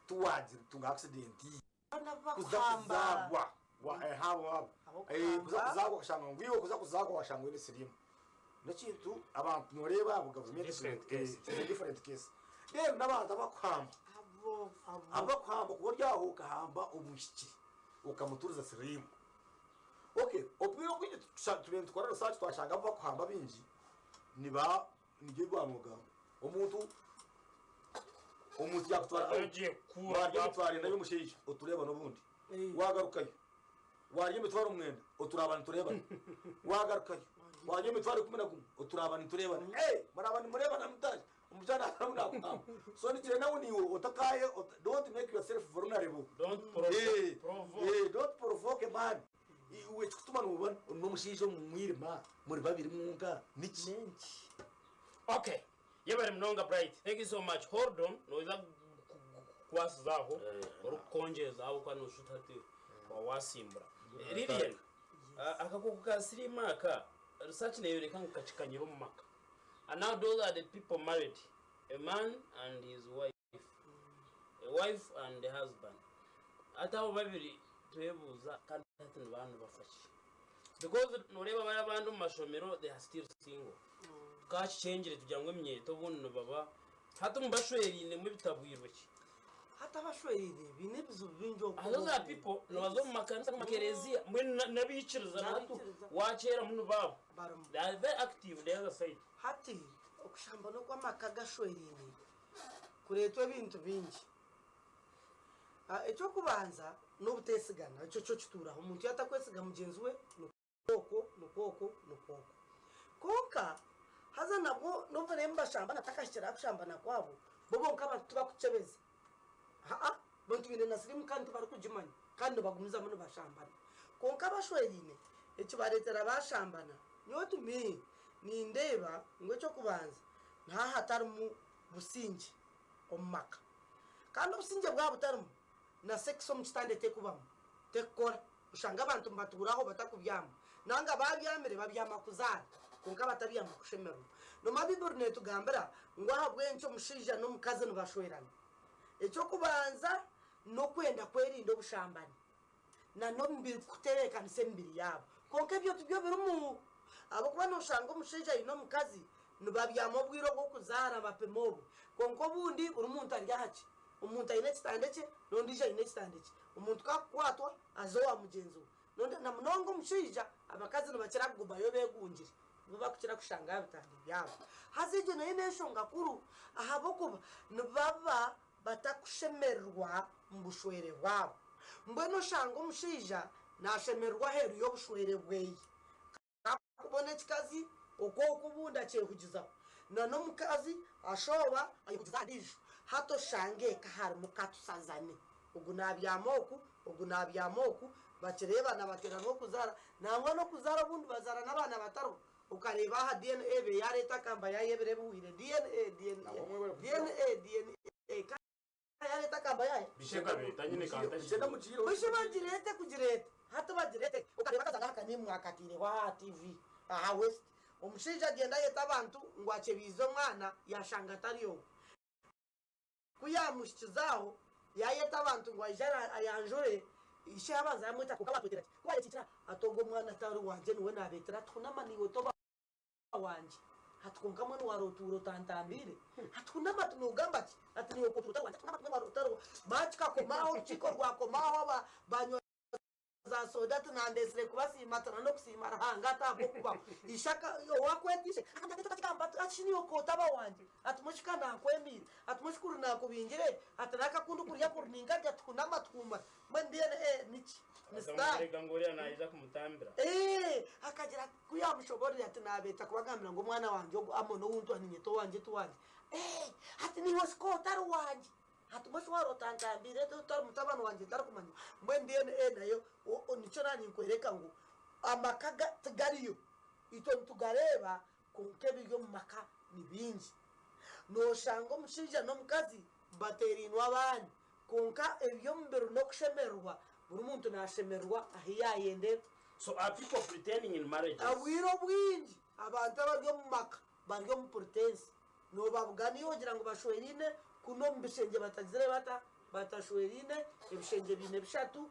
tiwagira tunga accident kuza kuzaarwa abo abo kuza kuzaarwa okashanga ngu iwe kuza kuzaarwa washanga oine siriimu n'ekintu abantu noreeba abo gavumenti Different case. it's a different case then n'abantu abakuhamba abakuhamba kuba ori aho okahamba omwishiki okamuturiza siriimu okay obwire obwingi tubaire nitukora research twashanga abu bakuhamba baingi niba nibyo ebi baamugamba omuntu omuntu yakutwara out Ogiye kukura warya emitwaro ena y'omushaija otureebana obundi wagarukayo warya emitwaro mwenda oturaaba nitureebana wagarukayo warya emitwaro 11 oturaaba nitureebana hey, muraaba nimureebana mutaje omukyana aramu nakugamba so nigira nawe niiwe otakaye don't make yourself vulnerable. Don't provoke. Provoke. Don't provoke man. Iwe ekikutuma noba n'omushaija omu mwirima muri babiri mwonka niki? Nenki? Okay. Yebare munonga Bright. Thank you so much. Hold on. Noija kukwasiza aho orikukongyeza ahabw'okuba noshusha oti hati wasimbura. Lilian, akakooko ka siriimu aka research neyoreka ngu kakikanyire omu maka. And now those are the people married, a man and his wife. A wife and a husband. Hati abo babiri twebuuza kandi hati nibaba nibafa ki? Because noreeba bari abandi omu mashomero they are still single. Tukakikyengire tugira ngu eminyeeto obundi nibaba hati omu bashweriinemu ebitabwirwe ki? Hati abashweriine baine ebizibu bingi oku. And those are people nibaza omu makanisa n'omu makereziya mbwenu n'abaikiriza na hati N'abaikiriza. wakyeramu nibaabo. Barimu. They are very active the other side. Hati okushambana okw'amaka agashweriine kureetwa ebintu bingi. Eky'okubanza n'obuteesigana, ekyo kyo kituuraho. Omuntu yaatakwesiga mugyenzi we nikwo okwo, nikwo okwo, nikwo okwo. Kwonka haza nabwo n'obu bariyo nibashambana batakahikire aha kushambana kwabo, bo bonka abantu tibakukyebeza. Haa, abantu baine na siriimu kandi tibarikugimanya kandi nibagumizamu nibashambana. Kwonka abashweraine ekibareetera baashambana, nyowe to me nindeeba ngu eky'okubanza nihaaba hatarimu busingye omu maka. Kandi obusingye bwaba butarimu, na sex omu kitanda etekubamu, tekukora. Oshanga abantu nibatuura aho batakubyama. Nanga babyamire babyama kuzaara kwonka batabyama kushemererwa. Noomanya Baiburi netugambira ngu ahabw'enki omushaija n'omukazi nibashwerana. Eky'okubanza n'okwenda kwerinda obushambani na n'omubiri kutebeekanisa emibiri yaabo. Kwonka ebyo tibyo birimu. Ahabw'okuba nooshanga omushaija aine omukazi nibabyama obwire obw'okuzaara bapima obwe. Kwonka obundi buri muntu ari aha kye. Omuntu aine ekitanda kye n'ondiijo aine ekitanda kye. Omuntu ku akukwatwa aza owa mugyenzi we. N'ondi na munonga omushaija abakazi nibakira kugumayo beegungire. Nibo barikukira kushanga aha bitanda byabo. Haza egyo nayo n'enshonga nkuru ahabw'okuba nibaba batakushemererwa omu bushwere bwabo. Mbwenu oshanga omushaija naashemererwa aheeru y'obushwere bweye. Akubona ekikazi okwo okwo obundi akyehugizaho. Na n'omukazi ashooba ayehugiza aha ndiijo. Hati oshanga eka harimu katusazane. Ogu naabyama oku, ogu naabyama oku, bakireebana bateera n'okuzaara. Nangwa n'okuzaara obundi bazaara n'abaana batariho. Okareeba aha DNA ebe yaareeta akamba yaayebire ebihwaire. DNA, DNA, DNA, DNA. Yareeta akamba yaaya. Bishe kabeeta nyine kantashize. Bishe bagireete kugireeta. Hati bagireete okareeba akazaano aka nimwe akataireho aha TV aha West. Omushaija agyenda ayeta abantu ngu akyebiize omwana yashanga atari owe. Ku yaamuhikize aho yaayeta abantu ngu aije ayanjure, ishe yaabanza yaamweta kwonka baatwetera ki? Ku baayekiikira ati ogwo omwana tari wangye niwe naabeetera ati hunama naiwe toba wangye. Ati kwonka mbwenu warotuura otantambiire? Ati hunama ati nogamba ki? Ati niiwe okotuura otari wangye. Ati hunama ati mbwenu warotuura otari wangye. Match kakomaho orukiiko rwakomaho aba banywa za soda ati nandetsire kubasiima ati nanokusiima Ruhanga ati ahabwokubaho. Ishe aka owakweta ishe akagamba ati ekyo otakigamba ati ati shi niiwe okotaba wangye? Ati mbwenu shi ka nakwemiire? Ati mbwenu shi kuri nakubingire? Ati naka ku ndikurya kuri ninkarya ati hunama ati huumura. Mbwenu DNA niki? Ni sitaani. Akamworeka ngu oriya naija kumutambira. Ee, akagira ati, ku yaamushoboorora ati, Naabeeta kubagambira ngu omwana wangye ogu Amoni ou ntwa niinyeta owangye ti wangye. Ee, ati niiwe sika otari wangye. Ati mbwenu shi waaba otangambiire otari mutabani wangye ntarikumanya. Mbwenu DNA nayo nikyo naaba ninkworeka ngu amaka tigariyo. Itwe nitugareeba kwonka ebiri omu maka ni bingi. Nooshanga omushaija n'omukazi bateerainwe abaana. Kwonka eby'omubiri n'okushemererwa, buri muntu naashemererwa ahu yaayendera. So are people pretending in marriages? Obwire obwingi abantu abari omu maka bari omu puritensi. Noobabugana iwe ogira ngu bashweraine, kunu omu bishengye batagizire bata? Batashweraine, ebishengye biine bishatu,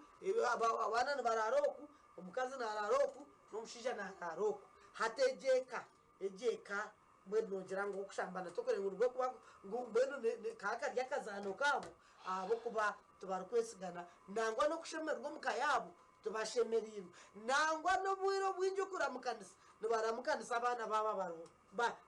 abaana nibaraara oku, omukazi naaraara oku, n'omushaija naaraara oku. Hati egyo eka Egyo eka mbwenu noogira ngu okushambana tokureba ngu nibwo kuba ngu mbwenu kaba kari akazaano kaabo ahabw'okuba tibarikwesigana nangwa n'okushemererwa omu ka yaabo tibashemereirwe nangwa n'obwire obwingi okuramukanisa nibaramukanisa abaana baabo abariho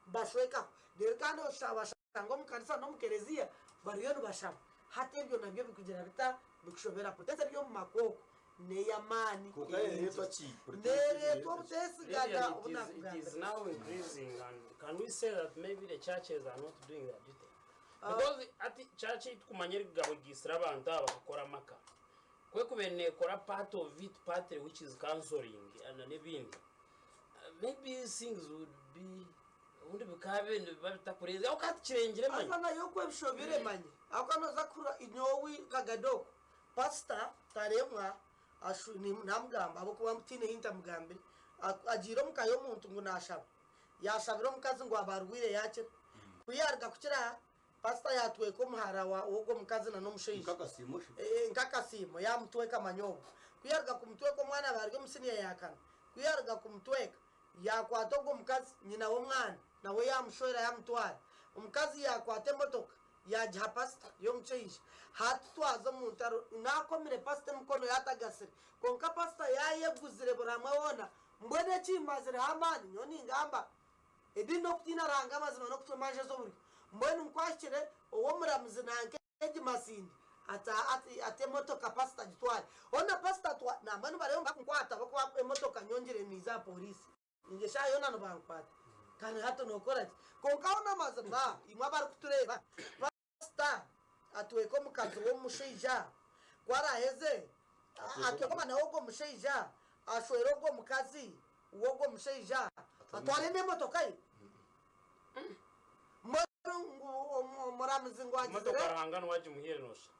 bashwekaho reero kandi obashanga omu kanisa n'omu kereziya bariyo nibashaba hati ebyo nabyo bikugira bita bikushobera potence eri omu maka okwo n'ey'amaani Kwonka neereetwa ki? Neereetwa obuteesigana Lilian, obu it is, it is naakugambira. now increasing and can we say that maybe the churches are not doing their duty? Because ati church ei tukumanya erikugaba egiisire abantu aba bakakora amaka. Ku ekubaire neekora part of it partly which is counseling and n'ebindi, maybe things would be obundi bikaabaire nibiba bitakurenze aho ka tikirengire manya. Haza nayo oku ebishobire manya ahabw'okuba nooza kuhurira nyowe kagade oku Pasita Taremwa namugamba ahabw'okuba tihaine hi ntamugambire. Agiire omu ka y'omuntu ngu naashaba. Yaashabira omukazi ngu aba arwaire yaakira. Ku yaaruga kukira, Pasita yaatweka omuhara wa w'ogwo mukazi na n'omushaija. Nk'akasiimo shi? Eh, nk'akasiimo, yaamutweka manya obwo. Ku yaaruga kumutweka omwana aba ari omu siniya ya kana. Ku yaaruga kumutweka, yaakwata ogwo mukazi, nyina w'omwana, nawe yaamushwera yaamutwara. Omukazi yaakwata emotoka yaagiha pasita y'omushaija. Hati twaza omu ntaro, naakomire pasita emikono yaatagasire. Kwonka pasita yaayeguzire buri hamwe hoona. Mbwenu ekimmazireho amaani, nyowe ningamba, Ediini n'okutiina Ruhanga amazima n'okucwa emanja ez'oburyo. Mbwenu nkwahikire ow'omuramuzi nanka egi Masindi ati ati ati emotoka pasita agitware. Hoona pasita atwa nambwenu bariyo nibakunkwata ahabw'okuba emotoka nyongire niiza aha pooriisi. Ingye eshaaha yoona nibankwata. Kandi hati nookora ki? Kwonka hoona amazima imwe abarikutureeba, pasita atweka omukazi w'omushaija, ku araaheze atweke omwana w'ogwo mushaija, ashwere ogwo mukazi w'ogwo mushaija, atware n'emotoka ye. Mbwenu ngu omuramuzi ngu agizire. Emotoka Ruhanga niwe agimuhaire noosha.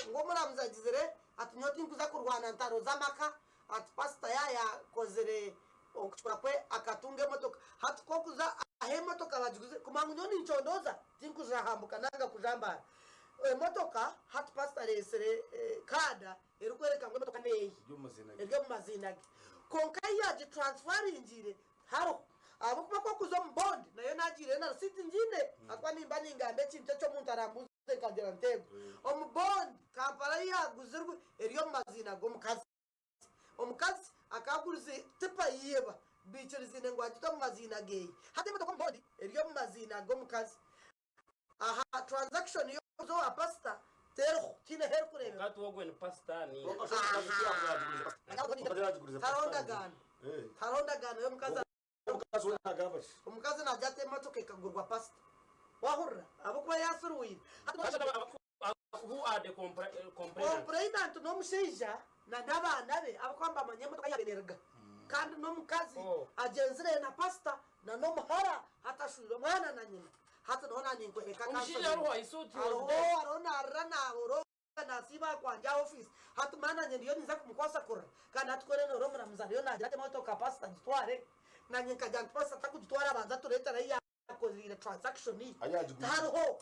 Ngu omuramuzi agizire ati nyowe tinkuza kurwana ntaro z'amaka, ati pasita yaayakozire okucura kwe akatunga emotoka. Hati ku okuza ahu emotoka bagiguze, kumanya ngu nyowe nincondooza, tinkujahambuka nanga kujambaara. Emotoka hati pasita areetsire kaada erikworeka ngu emotoka n'eye, eri omu maziina ge. Kwonka ahu yaagitaransfaringire tihariho. Ahabw'okuba ku okuza omu bondi, nayo naagiireyo na risiiti ngiine, ahakuba nimba ningamba ekintu eki omuntu arambuuze nkagira nti eego. Omu bondi, Kampala ahu yaaguzirwe eri omu maziina g'omukazi. Omukazi akaguriza tipa yiiba baikiriziine ngu agite omu maziina geeye. Hati emotoka omu bondi eri omu maziina g'omukazi. Aha transaction y'okuza owa pasita teriho, tihaine ahu erikureebeka. Hati ogwe ni pasita ninga? Tihariho ndagaano. Tihariho ndagaano y'omukazi. Omukazi nagya ati emotoka ekagurwa pasita. Wahurira? Ahabw'okuba yaasiriwire. Who are the complainants? Complainant n'omushaija na n'abaana be ahabw'okuba nibamanya emotoka yaaba neeruga. Kandi n'omukazi agyenzire na pasita na n'omuhara hati ashwire omwana na nyina. Hati niho naaninkworeka Omushaija ariho? I thought he was Ariho, dead. ariho naarira naaborooga naasiiba aha kwangye aha ofiisi. Hati maana nanye ndiyo ninza kumukwasa kurira. Kandi hati ku oriyo noora omuramuzi ariyo naagira ati emotoka pasita agitware. Nanye nkagira nti pasita atakugitwara abanze atureetere ahu Akoreire transaction tihariho.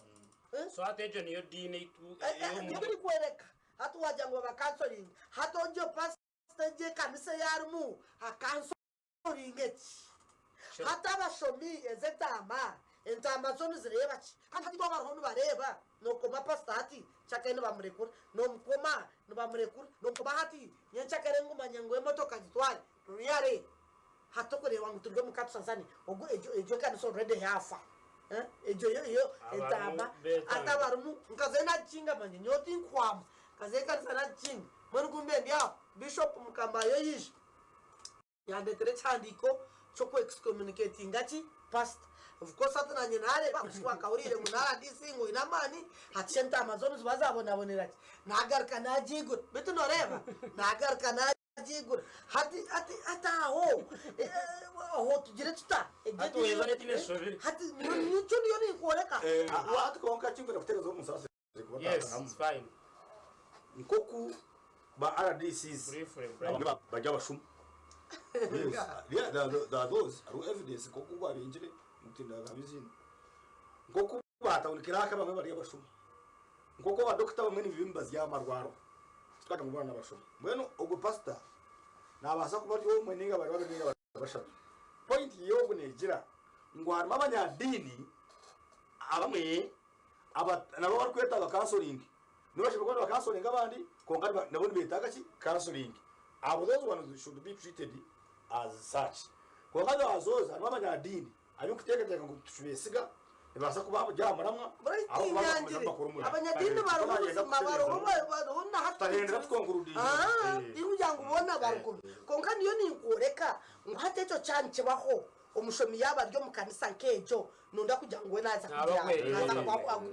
So hati egyo niyo diini eitu ey'omu. Niyo erikworeka hati wagira ngu baba counseling hati ogyo pastor egyo ekanisa ei arimu a counseling ki? Hati abashomi ezi entaama, entaama zo nizireeba ki? Kandi hati abariho nibareeba nokoma pastor hati kyakare nibamurekura, nomukoma nibamurekura, nomukoma hati nyenkyakare ngu manya ngu emotoka ngitware Really hati okureeba ngu turi omu katusasane ogu egyo egyo ekanisa already yaafa eh egyo yo yo entaama hati abarimu nkazayo nagikinga manya nyowe tinkuhwama nkazayo ekanisa nagikinga mbwenu ku mbe ndi aho bishop Mukamayo yaija yandeetera ekihandiiko ky'oku excommunicatinga ki pastor of course hati nanye nareeba ngu wakahuriire ngu na RDC ngu oine amaani hati shi entaama zo niziba zabonabonera ki nagaruka nagiigura beitu noreeba nagaruka Nagiigura. Hati, hati, hati aho, eh, aho tugire tuta? Egyo Hati oheeza n'etiine eshobire. Hati nikyo ndiyo ninkworeka. Hati kwonka ekinkwenda kutereeza omu nsaasire kuba Yes, taata it's fine. Nk'oku ba RDCs Briefly, briefly. abamwe bari abashuma. Yes, yeah, there are there are those hariho evidence nk'oku babingire nkutinda kugamba eiziina. Nk'oku ba town clerk abamwe bari abashuma. Nk'oku abadokita abamwe nibiba emibazi y'amarwaro. Titwagira ngu boona n'abashuma. Mbwenu ogwo pasita naabaasa kuba ari omwe nainga bari babiri nainga bari bashatu. Pointi y'ogu neegira ngu harimu abanyadiini abamwe aba nabo abarikweta abakansoringi. Nibo bashemereire kuba nibakansoringa abandi kwonka nabo nibeetaaga ki? Kansoringi. Abo those ones should be treated as such. Kwonka there are those harimu abanyadiini Abarikuteekateeka ngu titubeesiga nibabaasa kuba bari aha muramwa ahabw'okuba nibakomeza nibakora omurimo. Abanyadiini bariho buzima bariho bariho na hati Tutahendera tukonkurudinga. Tikugira ngu boona bari kubi. Kwonka niyo ninkworeka ngu hati ekyo kyaba nikibaho, omushomi yaaba ari omu kanisa nk'egyo, nonda kugira ngu we naaza kugira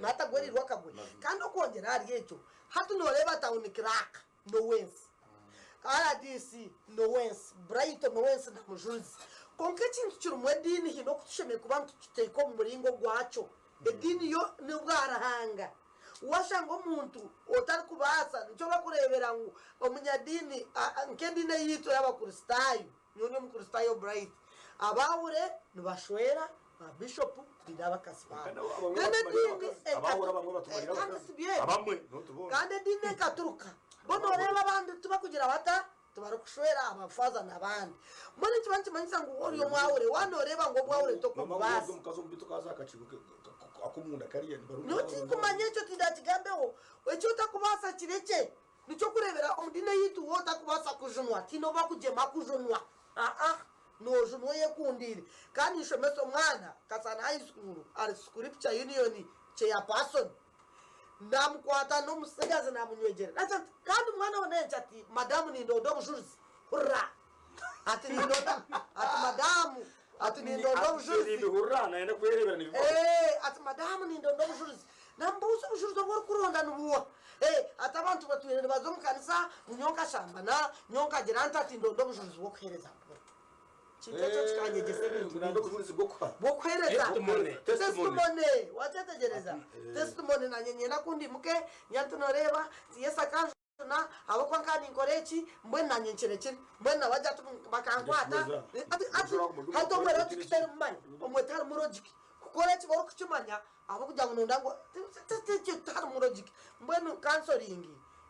naatagwereirwe akagwe. Kandi okwongyera ahari ekyo, hati nooreeba tawuni kiraaka Nowensi, RDC Nowensi, Brighton Nowensi na Mujurizi. Kwonka ekintu kirimu ediini haine oku tushemereire kuba nitukiteeka omu muringo gwakyo. Ediini yo n'obwa Ruhanga. Washanga omuntu otarikubaasa, nikyo barikureebera ngu omunyadiini nk'ediini eyaitu ey'Abakristaayo, nyowe ndi Omukristaayo Bright, abaawure nibashwera, ba bishopu. Baine abakazi baabo. Kandi abamwe Then batumarira ediini abakazi. eka- Abahura abamwe batumarira eh, kandi abakazi. si byebyo. Abamwe n'otubona. Kandi ediini ekaturuka. Bo nooreeba abandi tibakugira bata? Tibarikushwera abafaza n'abandi. Mbwenu nikiba nikimanyisa ngu ori omwahure, waaba nooreeba ngu obwahure tokububaasa. Omukazi omubi tukaza aha kakiiko ak'omunda kariya nibarunga. Nyowe tinkumanya ekyo tindakigambeho. Eki otakubaasa kirekye. Nikyo kureebera omu diini eyaitu waaba otakubaasa kujunwa tihaine ou bakugyema kujunwa. Aa, noojunwa oyekundiire. Kandi nshomesa omwana Kasana High School ahari Scripture Union Chairperson. Namukwata n'omutsigazi namunywegyera. Nagira nti, kandi omwana we n'enki ati, madamu nindonda obujurizi. Hurira! Ati nindonda, ati madamu, ati nindonda obujurizi. Nimbihurira nayenda kwerebera nibibaho. Eh, ati madamu nindonda obujurizi. Namubuuza obujurizi obu orikuronda nibuuha? Eh, ati abantu batwire nibaza omu kanisa, ngu nyowe nkashambana, nyowe nkagira nta, ati ndonda obujurizi bw'okuheereza mbubura. Kintu ekyo kikanyegyesa ebintu Ngu nanda bingi. obujurizi bw'okuha. Bw'okuheereza. Testimony. Testimony. Wakyetegyereza? Eh. Testimony nanye niinyenda ku ndimuke, nyowe nti noreeba, nti Yesu akanjuna. Ahabw'okuba nkaba ninkora eki, mbwenu naanye nkirekire. Mbwenu nabo bagira ati, Bakankwata. Ati, ati, hati obwo logic terimu manya. Obwo tiharimu logic. Kukora eki orikukimanya ahabw'okugira ngu noyenda ngu ekyo tiharimu logic. Mbwenu counseling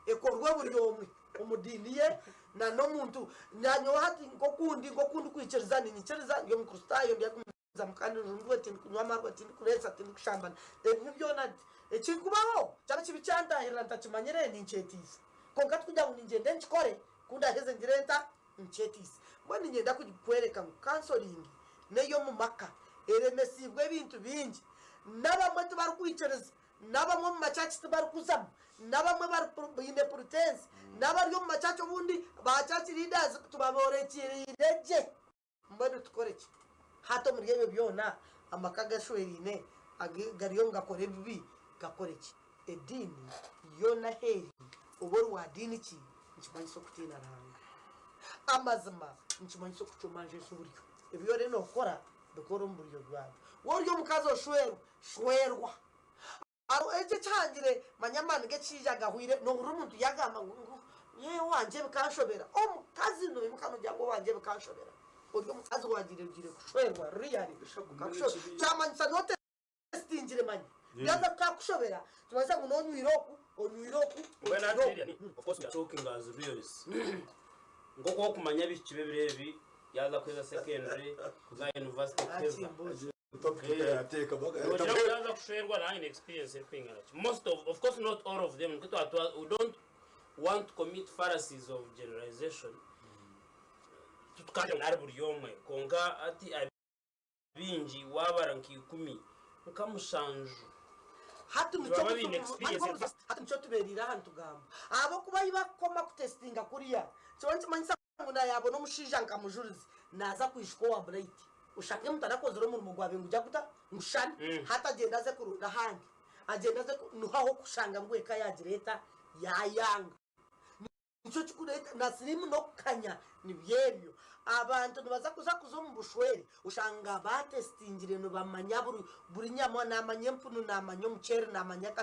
ekorwe buri omwe omu diini ye na n'omuntu. Nyowe hati nk'oku ndi, nk'oku ndikwikiriza, niinyikiriza ndi Omukristaayo, ndi. Nzamu kandi njundwe, tindikunywa amarwa, tindikureetsa, tindikushambana, ebibi byona ekirikubaho kyaba kibi kyantahirira ntakimanyire ninkyetiisa. Kwonka tikugira ngu ningyenda nkikore, ku ndaheze ngire nta? Nkyetiise. Mbwenu niinyenda kukworeka ngu counselling n'ey'omu maka eremesiibwe ebintu bingi. N'abamwe tibarikwikiriza, n'abamwe omu machachi tibarikuzamu, n'abamwe baine pretense, n'abari omu machachi obundi ba church leaders tibaborekyereire gye. Mbwenu tukore ki? Hati omuri ebyo byona, amaka agashweraine gariyo nigakora ebibi gakore ki? Ediini yoona ahu eri, oba ori wa diini ki, nikimanyisa okutiina Ruhanga. Amazima nikimanyisa okucwa emanja ez'oburyo. Ebi oriyo nookora, bikore omu buryo bwabyo. Waaba ori omukazi oshwerwa, shwerwa. Hariho ekyo ekihangire, manya amaani g'ekishaija gahweire, nohurira omuntu yagamba ngu ngu nyowe owangye bikanshobera. Omukazi noimuka nogira ngu owangye bikanshobera. Ori omukazi wagiire ogiire kushwerwa really bikakushobera. Kyamanyisa notestingire manya. Byaza bikakushobera kimanyisa ngu nonywire oku, onywire oku, Mbwenu onywire hati oku. Lilian, of course we are talking as realists. Nk'oku orikumanya abaishiki b'ebiro ebi yaaza kuheza secondary, kuza aha university kuheza. Akimbuuza. Noogira ngu yaaza kushwerwa naaba aine experience erikwingana ki? Most of, of course not all of them, nikwo twaba twa, we don't want to commit fallacies of generalization, titukagira ngu ari buri omwe, kwonka hati abaingi waabara nka ikumi, nka mushanju Hati nikyo nibaba baine experience. Hati nikyo tubereire aha nitugamba ahabw'okuba ahi bakukoma kutesitinga kuriya nikiba nikimanyisa ngu nayabona omushaija nka mujurizi naza kwijuka owa Bright oshange omuntu arakozire omurimo gwabe ngugya guta ngushushane hati agyende aze kuronda ahandi agyende aze niho ahokushanga ngu eka yagira eta yayanga nikyo kikureta na sirimu nokukanya nibyo ebyo abantu nibaza kuza kuza omu bushwere oshanga batesitingire nibamanya buri nyama namanya empunu namanya omuceeri namanya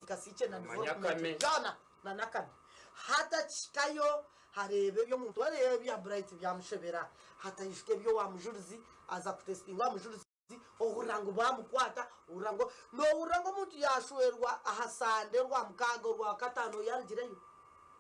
Kasiikye na Manya akame. Byona na n'akame. Hati akihikayo hareeba eby'omuntu areeba ebya Bright byamushobera hati aijuka eby'owa Mujurizi aza kutesitinga owa Mujurizi ohurira ngu baamukwata ohurira ngu noohurira ngu omuntu yaashwerwa aha Sande orwamukaaga orwakataano yaarugireyo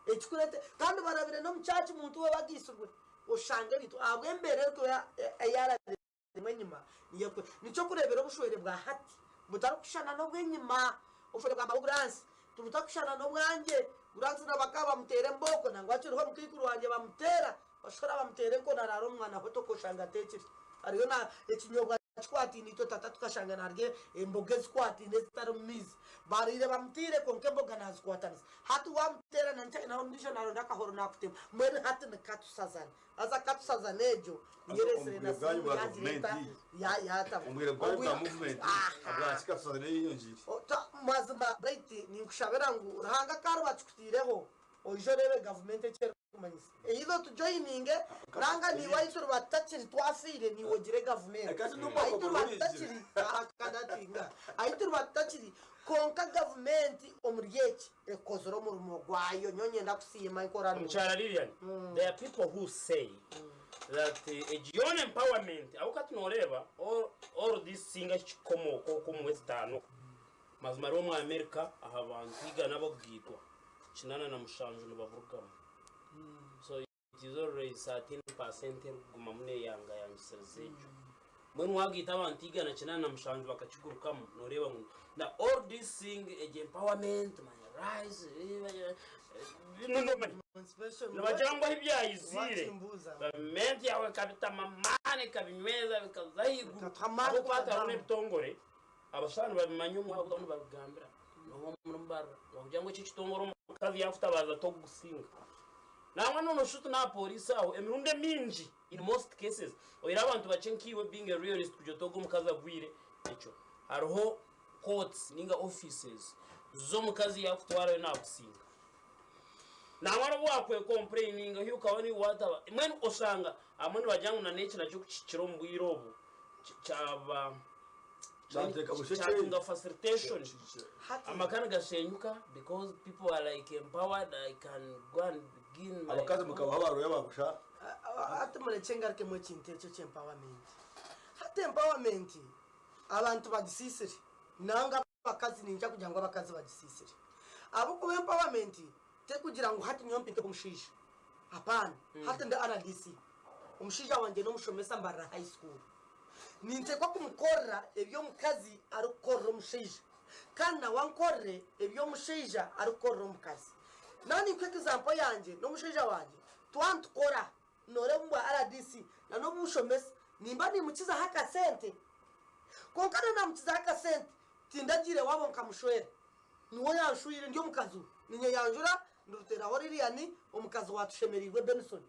ekikureeta kandi barabire n'omu church muntu we bagaitsirwe oshange ebintu ahabw'embeera erikuba ei arabiremu. Enyima niyo ekwe. Nikyo kureebera obushwere bwa hati butarikushushana n'obw'enyima. Obushwere bwa mawe Guransi tibutakushushana n'obwangye. Guransi na bakaba bamuteera embooko nangwa akiriho omukaikuru wangye bamuteera bashora bamuteera enkoni araara omu mwana hotoka oshanga ateekire. Ariyo na ekinyobwa kikwataine itwe tata tukashanga narya emboga ezikwataine ezitari mu maizi. Bariire bamutiire kwonka emboga nazikwatanisa. Hati wamuteera na nkyayinaho ondiijo naronda akahoro nakutema. Mbwenu hati nikatusazana. Haza katusazana egyo niyo Haza ereetsire omu na bwire bwanyu siriimu bwa yaagira eta gavumenti ya- yaataba. omu bwire bwanyu bwa Obwire- muvumenti Aha. abwaki katusazana eyeyongiire Mazima Bright ninkushabira ngu Ruhanga ku ariba akikutaireho oije oreebe gavumenti eki erikumanyisa. Either otujoyininge nanga niiwe ahu turiba tutakiri twafiire niiwe ogire gavumenti. Akati n'omwaka Ahu turiba gurungi. tutakiri aha kandi ati nga ahu turiba tutakiri kwonka gavumenti omuri eki Ekozire omurimo gwayo. Nyowe niinyenda kusiima enkora nungi. Omukyara Lilian, there are people who say That egi yoona empowerment ahabw'okuba hati nooreeba all all this thing ahu kirikukomooka okwo omu Western okwo mazima hariho omu America aha bantu igana abarikugaitwa 87 nibaburugamu so it is always 13% erikugumamu neeyangayangisiriza egyo. Mbwenu waagaita abantu 187 bakakigurukamu nooreeba ngu na all this thing egi empowerment manya rise Emancipation. Nibagira ngu ahu byayiziire Wakimbuuza. gavumenti yaawe ekabitama amaani ekabinyweza bikaza ahaiguru Bikatuha amaani ahabw'okuba hati hariho tukagamba. n'ebitongore abashaho nibabimanya omu ahabw'okuba nibabigambira noba omuri mbarara nibakugira ngu eki ekitongore omukazi yaakutabaaza tokugusinga nangwa nonoshusha oti n'aha pooriisi aho emirundi emingi in most cases oine abantu bakye nkaiwe being a realist kugira oti ogu omukazi agwire ekyo hariho courts ninga offices z'omukazi yaakutwarayo naakusinga. Nangwa n'obu waakwekompureyininga hi okaba niiwe waataba, mbwenu oshanga abamwe nibagira ngu n'eki nakyo ku kihikire omu bwire obu kyaba Kyateeka bushekye. kyatunga facilitation Hati amaka nigashenyuka because people are like empowered I can go and begin my Abakazi mukabaha abaroya ba busha. Hati murekye ngarukemu ekintu ekyo eky'empowerment. Hati empowerment abantu bagisiisire nanga abakazi niinyija kugira ngu abakazi bagisiisire. Ahabw'okuba empowerment terikugira ngu hati nyowe mpinduke omushaija. Hapaana. Hati ndi RDC. Omushaija wangye n'omushomesa mbarira high school. Ninteekwa kumukorera ebi omukazi arikukorera omushaija kandi nawe ankorere ebi omushaija arikukorera omukazi. Naaba ninkuha example yangye n'omushaija wangye, twaba nitukora Nooreeba omu bwa rdc na n'obu bushomesa nimba nimukizaho akasente kwonka na namukizaho akasente tindagiire waabo nkamushwera niwe oyanshwire ndi omukazi we ninyeyanjura ndi Ruteraho Lilian omukazi wa Tushemereirwe Benson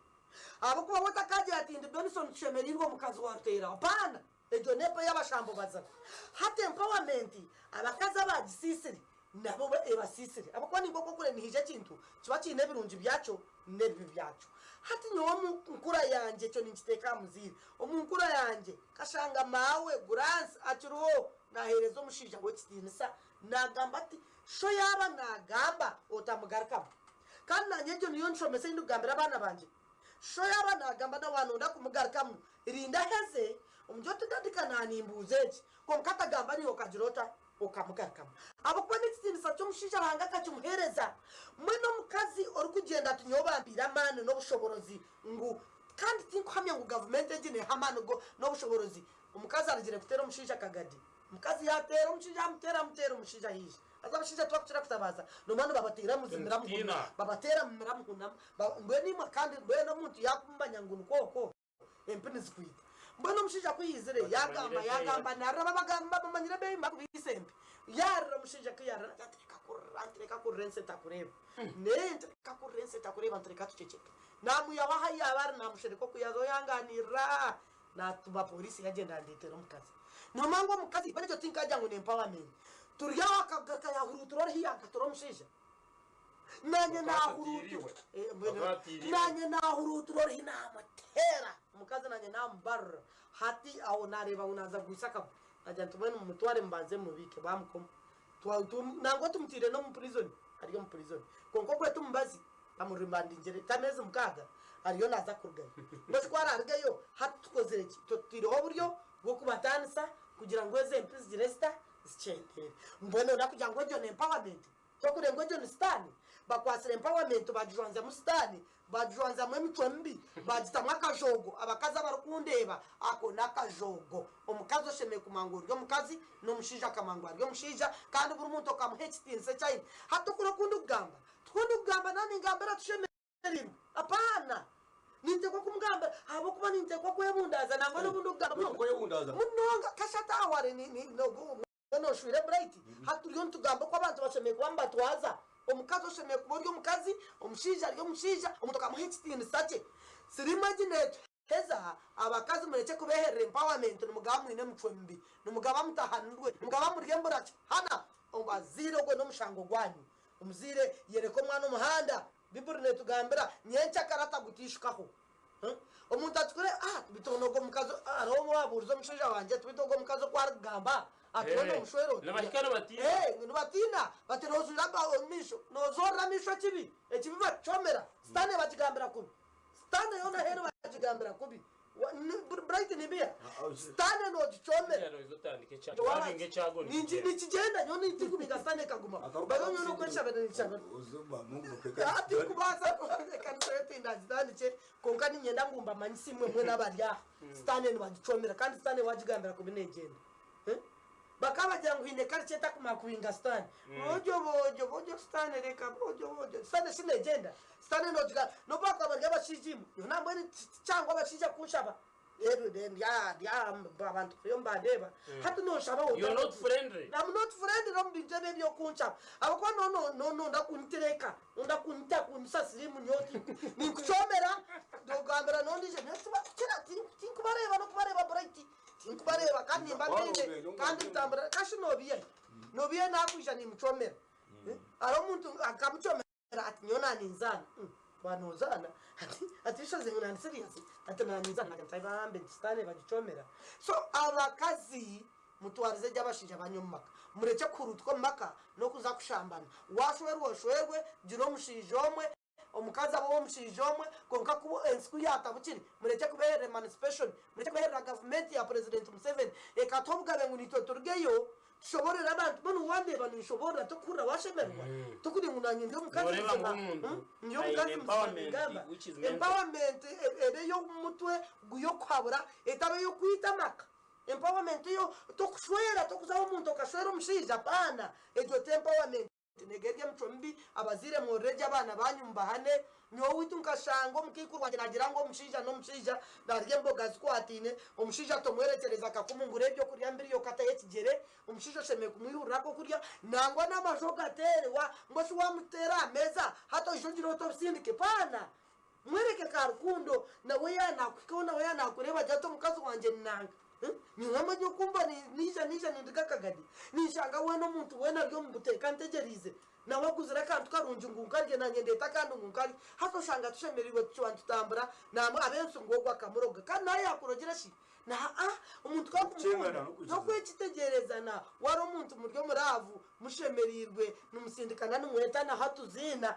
ahabw'okuba we takagira ati ndi Benson Tushemereirwe omukazi wa Ruteraho apaana Egyo n'epo y'abashambo bazira. Hati empowerment abakazi abagisiisire nabo ebasiisire ahabw'okuba ninka oku okure nihaija ekintu kiba kiine ebirungi byakyo n'ebibi byakyo. Hati nyowe omu nkura yangye ekyo ninkiteeka aha muzaire. Omu nkura yangye nkashanga maawe Gurance akiriho naaheereza omushaija we ekitiinisa naagamba ati, Sho yaaba naagamba otamugarukamu. Kandi naanye egyo niyo nshomesa ei ndikugambira abaana bangye. Sho yaaba naagamba na waanonda kumugarukamu Rinda aheze, omugye oti Daddy ka naanimbuuza eki, kwonka atagamba naiwe okagira ota? Okamugarukamu. Ahabw'okuba n'ekitiinisa ky'omushaija Ruhanga akakimuheereza. Mbwenu omukazi orikugyenda ati nyowe bampiire amaani n'obushoboorozi ngu kandi tinkuhamya ngu gavumenti egi neeha amaani n'obushoboorozi omukazi arugire kuteera omushaija akagadi. Omukazi yaateera omushaija amuteera amuteera omushaija haija. Haza abashaija tibakukira kutabaaza noomanya nibabateera muzimira muhunama babateera mumira muhunama mbwenu imwe kandi mbwenu omuntu yaakumanya ngu nikwo okwo. Empini zikwita. Mbwenu omushaija ku yaizire, yaagamba, yaagamba naarira, babagamba bamanyire ebeeyi bakubiisa empi. Yaarira omushaija ku yaarira, naagira ati reka kurira, nti reka kurira ensi etakureeba. Nee, nti reka kurira ensi etakureeba, nti reka tuceceke. Naamwihaho ahu yaaba ari naamushereka oku yaaza oyangaaniirira, naatuma pooriisi yagyenda yandeetera omukazi. Noomanya ngu omukazi, mbwenu ekyo tinkagira ngu n'empowerment. Turi aho akagaruka yaahuruutura oriho yaagatura omushaija. Naanye naahuruutura naanye naahuruutura orihi naamuteera omukazi naanye naamubarura hati aho naareeba ngu naaza kugwisa akagwe naagira nti mbwenu mumutware mubanze mumubiike baamukoma nangwa tumutaire n'omu prison ari omu prison kwonka ogwe timubazi bamuremandingire ameezi mukaaga ariyo naaza kurugayo mbwenu shi ku araarugeyo hati tukozire ki tutaireho oburyo bw'okubataanisa kugira ngu ezo empi zigire zita zikyendeere mbwenu orikugira kugira ngu egyo n'empowerment Tokureba ngu egyo ni sitaane? Bakwatsire empowerment bagijwanzyamu sitaane, bagijwanzyamu emicwe mibi, bagitamu akajoogo. Abakazi abarikundeeba, ako n'akajoogo. Omukazi oshemereire kumanya ngu ori omukazi, n'omushaija akamanya ngu ari omushaija, kandi buri muntu okamuha ekitiinisa eki aine. Hati okuri oku ndikugamba, tikwo ndikugamba naaba ningambira tushemereirwe. Apaana! Ninteekwa kumugambira ahabw'okuba ninteekwa kwebundaaza nangwa n'obu ndikugamba munonga. Kwebundaaza? Munonga! Kashatu aho hare ni, ni, ni, Mbwenu oshwire Bright, hati turiyo nitugamba oku abantu bashemereire kuba nibatwaza. Omukazi oshemereire kuba ori omukazi, omushaija ari omushaija, omuntu okamuha ekitiinisa kye. Siriimu egi netuheza, abakazi murekye kubeherera empowerment nimugaba mwine emicwe mibi, nimugaba mutahanirwe, nimugaba muri emburakihana. Abazaire ogwo n'omushango gwanyu. Omuzaire yoreka omwana omuhanda, Bibuli netugambira nyenkyakare atagutiishukaho. Omuntu akikore ah beitu ogwo omukazi hariho obu wabuurize omushaija wangye ati beitu ogwo omukazi oku arikugamba ati weena omushwere oti Nibahika nibatiina. Nibatiina bati noozwira omu maisho noozorera amaisho ekibi ekibi bakikyomera sitaane bakigambira kubi sitaane yoona ahu eri. Wagigambira kubi. Bright nimbiya. Sitaane nogicomera. Nikigyenda nyowe tinkubiga sitaane ekaguma. Bariyo nyowe nokweshabira nishabira. Tikubaasa ekanisa yo tindagitandikye kwonka niinyenda ngu mbamanyise imwe mwena abari aha. Sitaane nibagicomera kandi sitaane wagigambira kubi negyenda. Bakaba bagira ngu haine culture etakumara kubinga sitaane. Boojo boojo boojo sitaane reka boojo boojo. Sitaane shi negyenda. Sitaane nogiga nobu bakaba bari abashaija imwe. Nyowe nambwenu tikyangwa abashaija kunshaba. Reero ndya ndya abantu bariyo nibandeeba. Hati nonshaba You're not friendly. I'm not friendly omu bintu ebi eby'okunshaba. Ahabw'okuba no no nonda kuntereka, nonda kunta kunyisa siriimu nyowe ninkucomera nogambira n'ondiijo nyowe tibakukira tinkubareeba n'okubareeba Bright. Tinkubareeba kandi nimba mbaine kandi ntambura kashi nobiiha nobiiha nakwija nimucomera. Hariho omuntu nkamucomera ati nyowe naninzaana. Waaba nozaana ati ati ishozi ngu nandi serious ati naninzaana nagira nti bambe nti sitaane bagicomera. So abakazi mutwarize gye abashaija banyu omu maka. Murekye kuhuruutuka omu maka n'okuza kushambana. Washwerwa oshwerwe, gira omushaija omwe. Omukazi abe ow'omushaija omwe, kwonka ku ensi ku yaatabukire, murekye kubeherera emancipation, murekye kubeherera gavumenti ya Purezidenti Museveni ekatuha obugabe ngu naitwe turugeyo tushoboorore abantu. Mbwenu wandeeba ninshoboorora tokuhurira washemererwa? Tokugira ngu naanye ndi omukazi Nooreeba ngu muzima? omuntu Ndi omukazi aine muzima empowerment ningamba. which is mental. Empowerment ebe ey'omu mutwe y'okuhabura etaba ey'okwita amaka. Empowerment yo tokushwera, tokuza ah'omuntu okashwera omushaija, apaana, egyo ti empowerment. Nega eri emicwe mibi, abazaire mworore gye abaana banyu mubahane. Nyowe owaitu nkashanga omukaikuru wangye nagira ngu omushaija n'omushaija narya emboga zikwataine, omushaija tomwerekyereza akakumu ngu reeba ebyokurya mbiriya okatayo ekigyere, omushaija oshemereire kumwihurira akokurya nangwa n'amaju ogateere mbwenu shi wamuteera aha meeza hati oije ogire oti obisindike? Paana! Mwereke ka rukundo nawe yaaba nakuhikaho nawe yaaba nakureeba agire ati omukazi wangye ni nanga. Nyowe manya oku mba naija naija ninduga Kagadi ninshanga weena omuntu weena ari omu buteeka antegyereize nawe aguzire akantu karungi ngu nkarye nanye ndeete akandi ngu nkarye. Haza oshanga tushemereirwe tucwa nitutambura namwe ab'ensi ngu ogu akamuroga kandi nawe yaakurogyire shi? Naa omuntu ku arikumukunda n'okwekitegyerezana wari omuntu muri omu raavu mushemereirwe nimusindikana nimwetana hatuziina.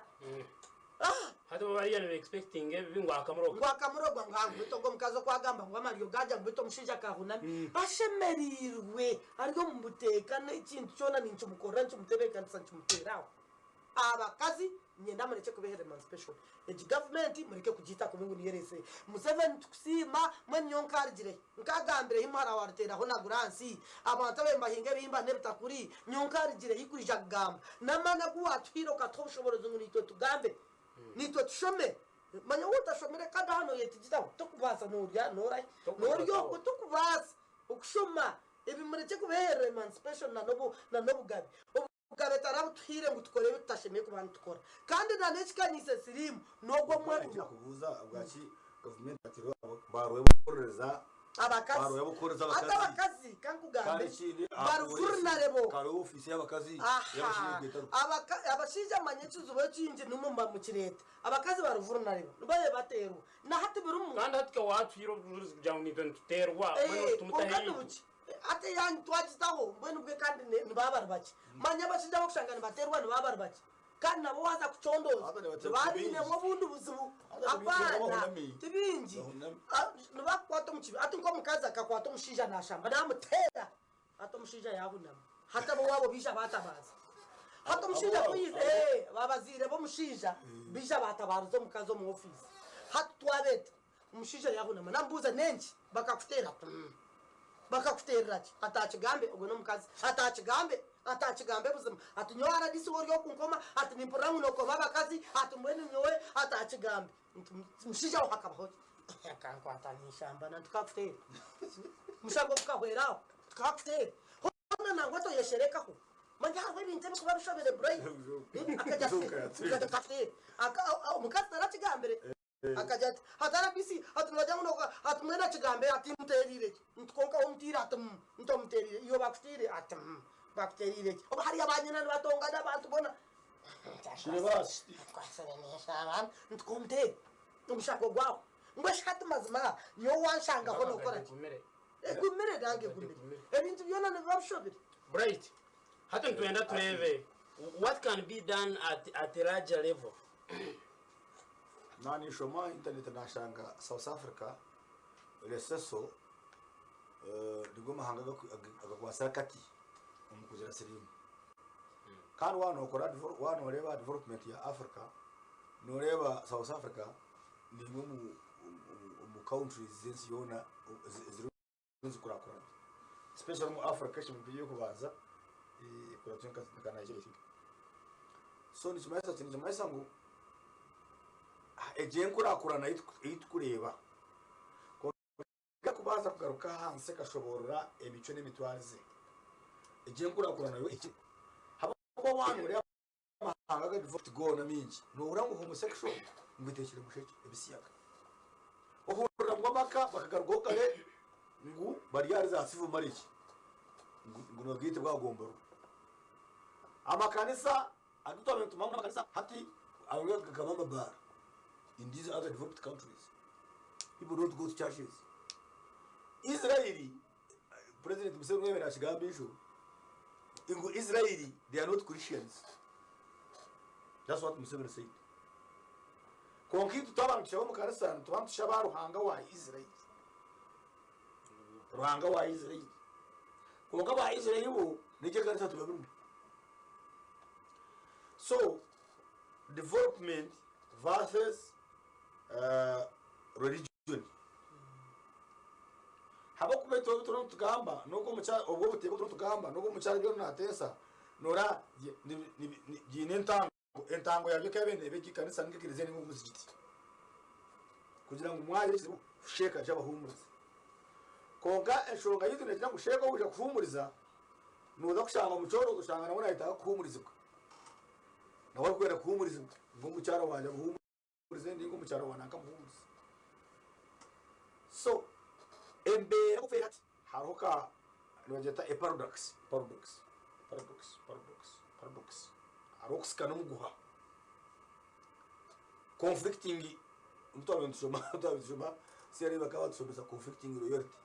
Ah! Hati bo bariya niba expectinga ebibi ngu akamuroga. Ngu akamurogwa ngu ngu beitu ogwo omukazi oku agamba ngu amaryo gagya ngu beitu omushaija akahunami. Bashemereirwe ari omu buteeka n'ekintu kyona ninkimukorera nikimutebeekanisa nikimuteera aho. Abakazi niinyenda murekye kubeherera emancipation. Egi gavumenti mureke kugiita kubi ngu niyo ereetsire. Museveni nitukusiima mbwenu nyowe nkarugirehi nkagambirehi muhara wa Ruteraho na Guransi abantu ababaire nibahinga ebihimba n'ebitakuri nyowe nkarugirehi kwija kugamba. N'amaani agu waatuhaire okatuha obushoboorozi ngu naitwe tugambe, naitwe tushome. Manya waaba otashomire kandi aha nooyetigitaho, tokubaasa noorya noorahi? Noorya okwo tokubaasa okushoma. Ebi murekye kubeherera emancipation na n'obugabe. Obugabe tarabutuhaire ngu tukore ebi tutashemereire kuba nitukora. Kandi na n'ekikanyiise siriimu n'ogwo Mbwenu omwe. Ekinakubuuza ahabwaki gavumenti yateirwe barwebukorereza Abakazi. barwebukorereza Hati abakazi abakazi kandi kankugambe ekindi bari vulnerable. hariho ofiisi y'abakazi y'abashaija Aha. egwetariho. Abaka abashaija manya ekizibu ekingi nimwe muba mukireeta. Abakazi bari vulnerable nibo bateerwa. Na hati birimu. Kandi hati ka waatuhaire obujurizi kugira ngu naitwe nituteerwa mbwenu Eh, tumutahe kwonka itwe. nibuki? Hati eyanyu twagitaho mbwenu bwe kandi nibaba bari bakye. Manya abashaija abokushanga nibaterwa nibaba bari bakye. Kandi nabo waaza kucondooza Hata nibaterwa nibaba bingi. bainemu obundi buzibu. Hata ni bingi Apaana, bahunami. ti bingi. Bahunami. Ah, Nibakukwata omu kibi. Hati nk'omukazi akakwata omushaija naashamba naamuteera. Hati omushaija yaahunama. Hati ab'owaabo baija baatabaaza. Hati omushaija Ab'owaabo? ku yaija, ee, abazaire b'omushaija baija baatabaariza omukazi omu ofiisi. Hati twabeeta. Omushaija yaahunama naamubuuza, N'enki? Bakakuteera? Ati, Umm. Bakakuteerera ki? Ati, Akigambe, ogwo n'omukazi. Ati, Akigambe, ati, Akigambe buzima. Ati, Nyowe rdc we ori okunkoma, ati, nimpurira ngu nookoma abakazi, ati, mbwenu nyowe, ati, Akigambe. Nti, Mushaija we hakabaho ki? Akankwata niinshambana, nti, Tukakuteera. Omushango gukahwera aho, tukakuteera. Hoona nangwa toyesherekaho. Manya hariho ebintu ebirikuba bishobire Brian. Akagira ati, Omukazi tarakigambire. Akagira ati, Hati RBC, hati nibagira ngu noka, hati mbwenu akigambe ati muteereire ki? Nti kwonka we omutiire ati mm, nti omuteereire, iwe bakuteire? Ati mm, bakuteereire ki? Obu hariya ba nyina nibatongana abantu boona. Nkwasire ninshaba nti kwonteere omushango gwawe. Mbwenu shi hati mazima nyowe wanshangaho nokora ki? Egumire nange egumire. Ebintu byona nibiba bishobire. Bright, hati nitwenda tureebe what can be done at, at a larger level. Naanishoma internet naashanga South Africa, Lesotho nigo mahanga agakwatsire akati omu kugira siriimu. Kandi waaba nookora waaba nooreeba development ya Africa, nooreeba South Africa n'emwe omu countries z'ensi yoona ezirimu nizikurakurana. Especially omu Africa eshemereire kuba ey'okubanza ekuratwe nka Nigeria I think. So nikimanyisa ki? Nikimanyisa ngu egyo enkurakurana ei turikureeba kwonka kubaasa kugaruka ahansi ekashoboorora emicwe n'emitwarize, egyo enkurakurana yo ehikire. Ahabw'okuba waaba nooreeba amahanga aga developed goona maingi, noohurira ngu homosexual ngu eteekire mushekye, ebisiyaga. Ohurira ngu amaka bakagarukaho kare ngu bari ahari za civil marriage ngu nibagaitibwa aha gomborora. Amakanisa agu twabaire nitumanya ngu n'amakanisa hati ago gakaba amabaara in these other developed countries. People don't go to churches. Israel, President Museveni yabaire nakigamba ijo ngu Israel they are not Christians. That's what Museveni said. Kwonka itwe twaba nitushaba omu kanisa nituba nitushaba Ruhanga wa Israel. Ruhanga wa Israel. Kwonka aba Israel bo n'egyo ekanisa tibabirimu. So development versus uh, religion. Habwokuba itwe obu turiyo nitugamba n'ogu omukyara obwo obuteeka obu turiyo nitugamba n'ogu omukyara ebi ariyo naateesa noora biine entango entango yabyo ekaba eba egi kanisa ninga ekereziya ninga omuzigiti kugira ngu mwagira ekizibu sheeka aije abahuumurize. Kwonka enshonga yaitu neegira ngu sheeka owaija kuhuumuriza nooza kushanga omukyorozi oshanga nawe naayetaaga kuhuumurizibwa nawe arikwenda kuhuumurizibwa ngu omukyara wangye amuhuumurize ninga omukyara wa nanka amuhuumurize. So embeera oku eri hati hariho ka nibagyeta a paradox, paradox, paradox, paradox, paradox hariho okusika n'omuguha conflicting obu twabaire nitushoma twabaire nitushoma CRE bakaba batushomesa conflicting loyalty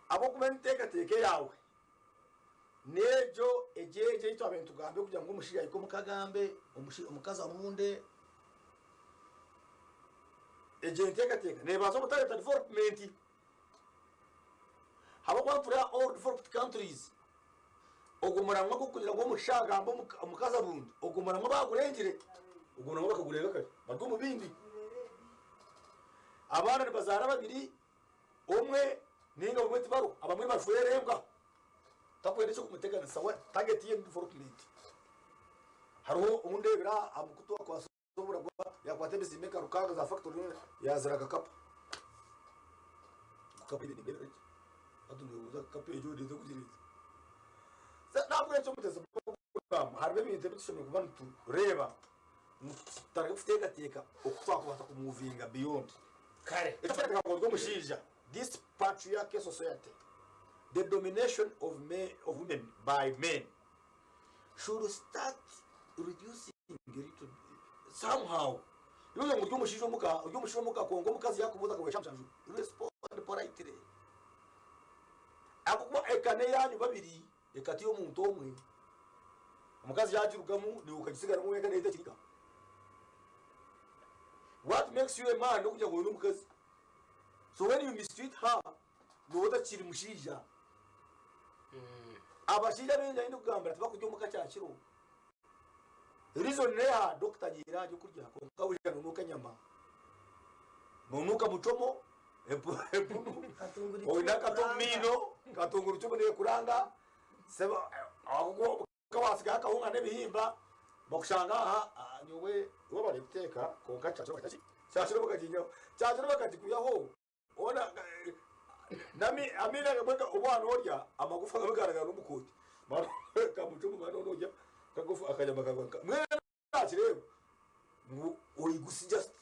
ahabw'okuba emiteekateeko yaawe n'egyo egyo egyo ei twabaire nitugamba kugira ngu omushaija ahike omuka agambe, omukazi abunde, egyo enteekateeka neebaasa obutareeta development ahabw'okuba nitureeba all developed countries ogwo muramwa gw'okugira ngu omushaija agambe omukazi abunde, ogwo muramwa baagurengire, ogwo muramwa bakagurenga kare bari omu bindi. Abaana nibazaara babiri. Omwe ninga bamwe tibariho abamwe nibashwera embwa takwenda ekyokumuteganisa we target ye ni development. Hariho ou ndebire aha mukutu akwasire oburagwa yakwata ebizimbe nka rukaaga za factory yazira akakapa. Kapa hati noyebuuza kapa egyo neeza kugira eta? Nahabwekyo omutezi program hariho ebintu ebi tushemereire kuba nitureeba tutandike kuteekateeka oku twakubaasa kumuvinga beyond. Kare. Ekyokureeberaho ngu ori omushaija, this patriarchy society, the domination of men, of women by men should start reducing a little bit somehow. Iwe ngu ori omushaija omuka, ori omushaija omuka kwonka omukazi yakubuuza akakuha ekyamushanju, respond politely. Ahabw'okuba eka n'eyaanyu babiri. Eka ti y'omuntu omwe. Omukazi yagirugamu niiwe okagisigaramu wenka neita ekiniga. What makes you a man n'okugira ngu oine omukazi. So when you mistreat her, nooba otakiri mushaija. Abashaija abaingi ahu ndikugambira tibakurya omuka kyakiro. Reason neeha? Doctor agiire aha by'okurya kwonka waija noonuuka enyama, noonuuka muchomo, empunu, oine akati omu maino, katungurucumu neekuranga, waasigaho akahunga n'ebihimba bakushanga aha nyowe webare kuteeka kwonka kyakiro bakagiihaho, kyakiro bakagikwihaho. Hoona amaino agamwe obu waaba noorya amagufa agamwe garagara n'omu kooti kamucumu mani orya akagufa akanyama kagwa nka mbwenu nakireeba ngu oigusi just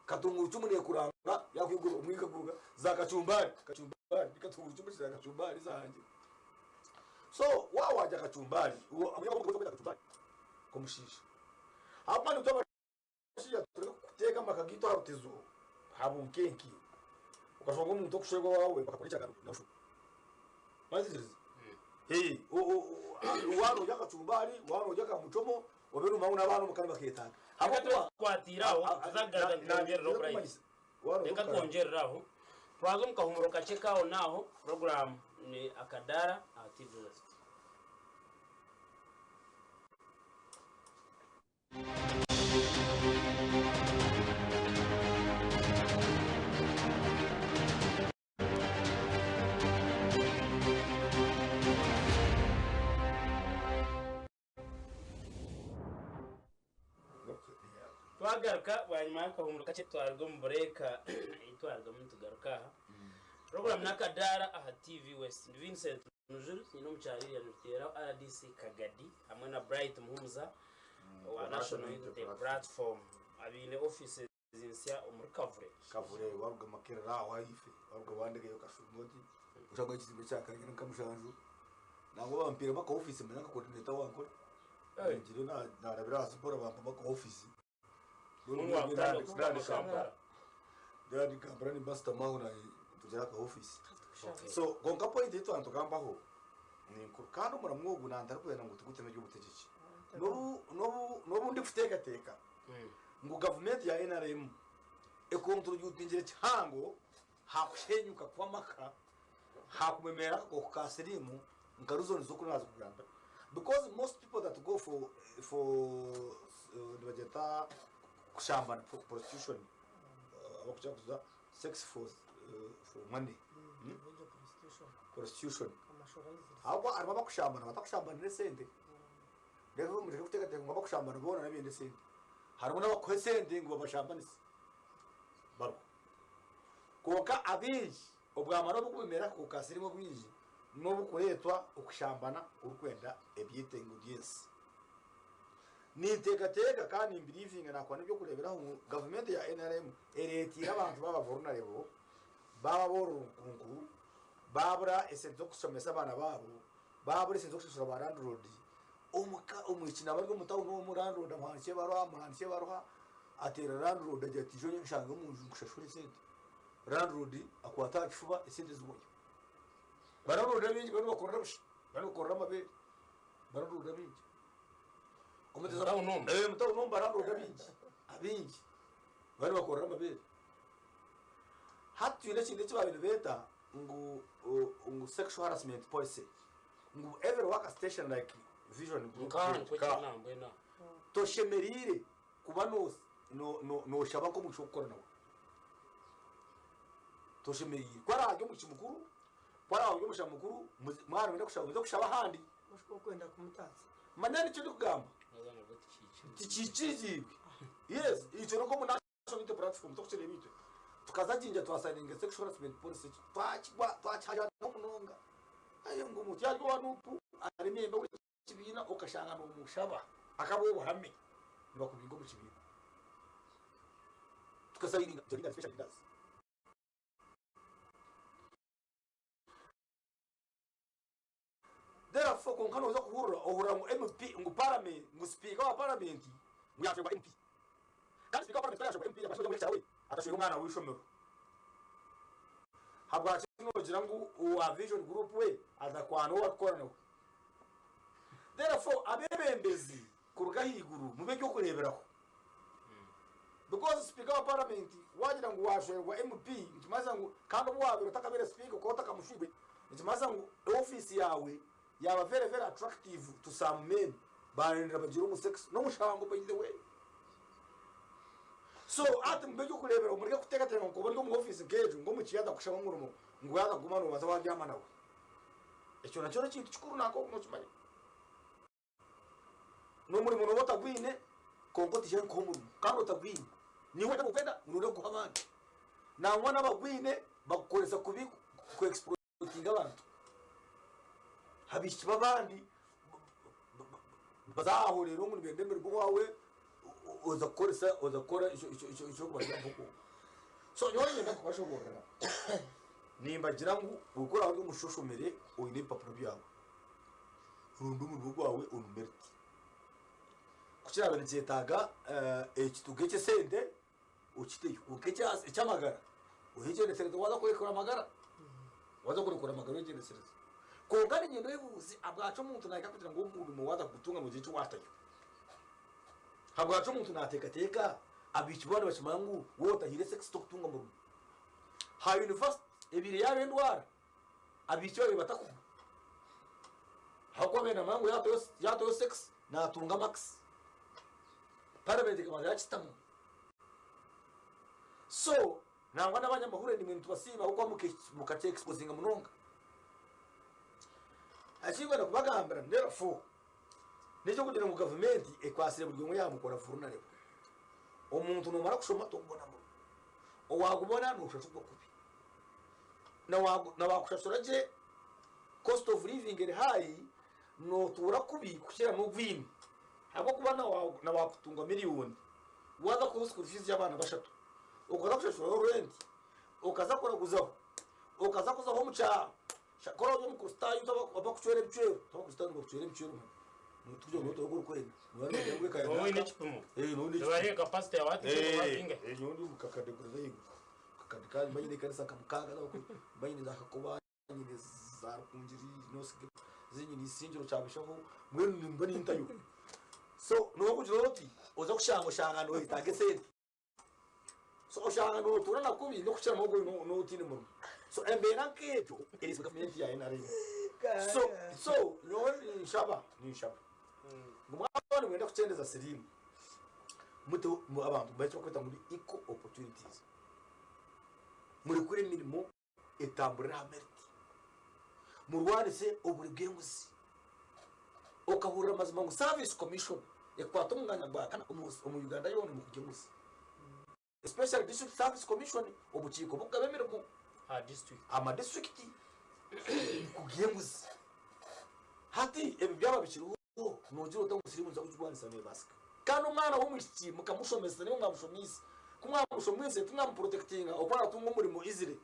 katungurucumu nekuranga yakwigura omwika guruga za kacumbari kacumbari katungurucumu za kacumbari zangye so waaba warya kacumbari nk'omushaija ahabw'okuba nitwe Abashaija tureke kuteeka amaka gaitu aha rutezo aha bunkenke okashanga omuntu okushwerwa owaawe bakakora ekyagano nawe Wategereza? Waaba norya akacumbari, waaba norya akamuchomo, obe nomanya ngu n'abaana omuka nibaketaaga. Reka tube tukwatiire aho, tuza kugaruka nitwongyerera Bright. Reka twongyerere aho. Twaza omu kahumuro kakye kaaho naaho, puroguraamu ni Akadaara aha TV West. Twagaruka bwanyima y'akahumuro kakye twaruga omu bureeka ei twarugamu nitugaruka aha. Puroguraamu n'akadaara aha TV West. Ndi Vincent Mujuru, nyine omukyara Lilian Ruteeraho RDC Kagadi hamwe na Bright Muhumuza owa National Unity Platform abaine offices nsya omuri Kavure. Kavure waruga Makerere aho ahife waruga Wandegeya okashuma oti oshanga ekizimbe kya kanyina nka mushanju nangwa bampiiremu aka office manya nka coordinator wankore Hey. ngire narabira ahansi mpora bampamu aka office Mbwenu wakutandika kufutama Kampala. Ndi Kampala nimba nsitami aho tugira aka office so kwonka point ei twaba nitugambaho ni nkuru kandi omuramu ogu nantarikwenda ngu tuguteme eby'obutegyeki n'obu n'obu n'obu ndikuteekateeka ngu gavumenti ya NRM ekonturubyutingire kihango ha kushenyuka kw'amaka ha kumemeera akakooko ka siriimu nka reasons z'oku naaza kugamba because most people that go for for nibagyeta kushambana prostitution abakukira kuza sex for for money prostitution ahabw'okuba harimu abakushambana batakushambanira esente reero mureke kuteekateeka ngu abakushambana boona n'abaine esente harimu n'abakuha esente ngu babashambanise bariho kwonka abaingi obwamara obukumera akakooko ka siriimu obwingi n'obukureetwa okushambana orikwenda ebyetengo by'ensi. Ninteekateeka kandi nimbiriivinga naakuha n'eby'okureeberaho ngu gavumenti ya nrm ereeteire abantu baaba vulnerable, baaba ab'orunkunku, baabura esente z'okushomesa abaana baabo, baabura esente z'okushashura ba landlord, omuka omwishiki naaba ari omu tawuni omu landlord amuhandiikira ebaruha, amuhandiikira ebaruha, ateera landlord agira ati ija onshange omu nju nkushashure esente. Landlord akwata aha kifuba esente zihwayo. Ba landlord abaingi bariyo nibakorera busha, bariyo nibakorera amabeere, ba landlord abaingi. Omu tawuni omu? Omu tawuni omu ba landlord abaingi, abaingi bariyo nibakorera amabeere. Hati twine ekintu eki baabaire nibeeta ngu ngu sexual harassment policy ngu every work station like Vision Group Nkaha nikwo kiri nambwenu aha. toshemereire kuba nooshaba nk'omugisha gw'okukora nawe. Toshemereire. Ku araabe ari omugisha mukuru, ku araabe ari omushaho mukuru, mwaba nimwenda kushaba muze kushaba ahandi. Oshusha orikwenda kumutaasa. Manya nikyo ndikugamba. Haza nabwo tikiikiriziibwe. Tikiikiriziibwe. Yes, itwe nikwo National Unity Platform turikukireeba itwe. Tukaza Jinja twasayininga sexual harassment policy twakigwa twakihajanaho munonga. Aye ngu omuntu yaarya owa NUP ari member w'ekibiina okashanga nomushaba akabaho obuhame nibakubinga omu kibiina. Tukasayininga leaders special leaders. Therefore kwonka noza kuhurira ohurira ngu MP ngu parliament ngu speaker wa parliament ngu yashwerwa MP. Kandi speaker wa parliament ku yashwerwa MP yaba ashwerwa lecturer we atashwerwa omwana w'eishomero. Habwaki nogira ngu owa vision group we atakwana ou arikukora nawe. Therefore abebembezi kuruga ahaiguru mube eby'okureeberaho. Because speaker wa parliament wagira ngu washwerwa MP nikimanyisa ngu kandi obu wabaire otakabaire speaker okaba otakamushwirwe nikimanyisa ngu office yaawe yaba very very attractive to some men barendera bagire omu sex n'omushango by the way. So hati mube eby'okureeberaho mureke kuteekateeka ngu kuba ori omu office nk'egyo ngu omukiiya yaza kukushaba omurimo ngu waaza kuguma noobanza wabyama nawe. Ekyo nakyo n'ekintu kikuru nanka nokimanya. N'omurimo nooba otagwine kwonka otaija nkuha omurimo kandi otagwine. Niiwe oine kukwenda ngu noija kuguha abandi. Nangwa n'abagwine bakukoresa kubi ku exploitinga abantu. Abaishiki b'abandi baza aho reero ngu nibenda emirimo owaawe oza kukoresa oza kukora eki orikubagira ngu So nyowe niinyenda kubashoboorora nimbagira ngu ku oraabe ori omushija oshomire oine ebipapuro byawe, Ronda omurimo gwawe on merit. Ku kiraabe nikyetaaga ekituga eky'esente okiteyo kwonka eky'amagara oyegyendesereze waaza kurekura amagara, waaza kurekura amagara oyegyendesereze. Kwonka niinyenda oyebuuze ahabwaki omuntu naahika kugira ngu omurimo waaza kugutunga noogira eki waatayo. Habwaki omuntu nateekateeka abaishiki boona nibakimanya ngu waaba otahaire sex tokutunga murimo? Ha university ebaire yaaba endwara abaishiki babaire batakugwa ahabw'okuba babaire nibamanya ngu yaatayo sex natunga marks. Parliament ekabanza yakitamu. So nangwa n'abanyamahurire nimwe nitubasiima ahabw'okuba mukakye exposinga munonga. Ekinkwenda kubagambira therefore N'eky'okugira ngu gavumenti ekwatsire buri omwe yaamukora vulnerable. Omuntu noomara kushoma tokubona murimo. Owaagubona nooshashurwa kubi. Na baakushashura gye cost of living eri high, nootuura kubi kukira n'ogwine. Ahabw'okuba na waakutunga miriyoni, waaza kuha school fees y'abaana bashatu, okaza kushashuraho rent, okaza kuraguzaho, okaza kuzaho omu kyaro, Sha ku oraabe ori omukristaayo itwe abakucwera ebicwero, itwe abakristaayo nibakucwera ebicwero manya. Notugira ngu nootora oku orikwenda. Nooba noogira ngu eka ya Wowe oine nanka. ekipimo. Eh, nooba oine ekipimo. Nibareeba capacity yawe hati Eh, oba ringahi. eh, nyowe ndi omu kakadde kuriza ahaiguru. Kakadde kangye mba nyine ekanisa nka mukaaga z'abakuru. Mba nyine za Kakoba, nyine za Rukungiri, North nyine Isingiro, Kyabishaho, mbwenu nimba nintayo. So nookugira oti oza kushanga oshanga nooyetaaga esente. So oshanga notuura na kubi nokukira nogwo otaine murimo. So embeera nk'egyo eri gavumenti ya NRM. So so nyowe ninshaba ninshaba ngu mwaba nimwenda kukyendeza siriimu muteho abantu mbahe ekibarikweta ngu ni equal opportunities. Murekure emirimo etamburire aha merit. Murwanise oburi bw'enguzi. Okahurira amazima ngu service commission ekwata omwanya gwa kana omu Uganda yoona omu kurya enguzi. Especially district service commission obukiiko bukugaba emirimo Aha district. ama district kurya enguzi. Hati ebi byaba bikiriho Noogira ota ngu siriimu niija kugirwanisa neebaasika? Kandi omwana w'omwishiki mukamushomesa naimwe mwamushomiise. Ku mwamushomiise timwamuprotectinga oku araatunga omurimo easily.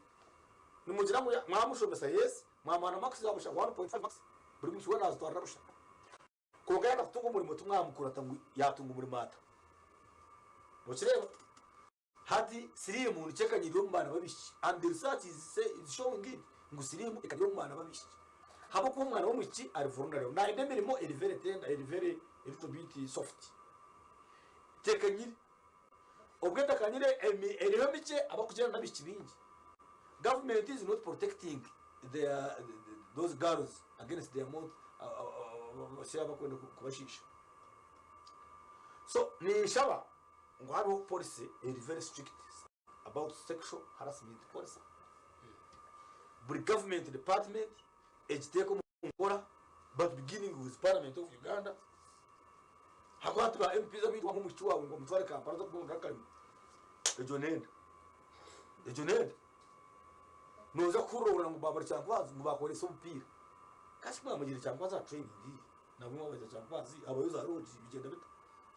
Nimugira ngu mwamushomesa yes, mwamuha na marks za busha, 1.5 marks buri mwishiki weena naazitwarira busha. Kwonka yaaba kutunga omurimo timwamukurata ngu yaatunga omurimo ata. Nokireeba? Hati siriimu nikyo ekanyirire omu baana b'abaishiki and the research is say is showing it ngu siriimu ekanyirire omu baana b'abaishiki habw'okuba omwana w'omwishiki ari vulnerable nayenda emirimo eri very tender eri very a little bit soft tekanyire obwo etakanyire emi eriho mikye abakugyenda n'abaishiki baingi government is not protecting their those girls against their mouth abakwenda kubashiisha so ninshaba ngu hariho policy eri very strict about sexual harassment policy. Buri government department egiteeke omu nkora but beginning with parliament of Uganda. Hakuba hati ba MPs abaitu wamuha omwishiki waawe ngu omutware Kampala oze kumurondera akarimo, egyo n'enda. Egyo n'enda. Nooza kuhurira ngu baabura Kyankwanzi ngu baakoresa omupiira. Kasi ku mwamugiire Kyankwanzi aha training, nabwo mwabaija Kyankwanzi habayo za lodge bigyenda bita?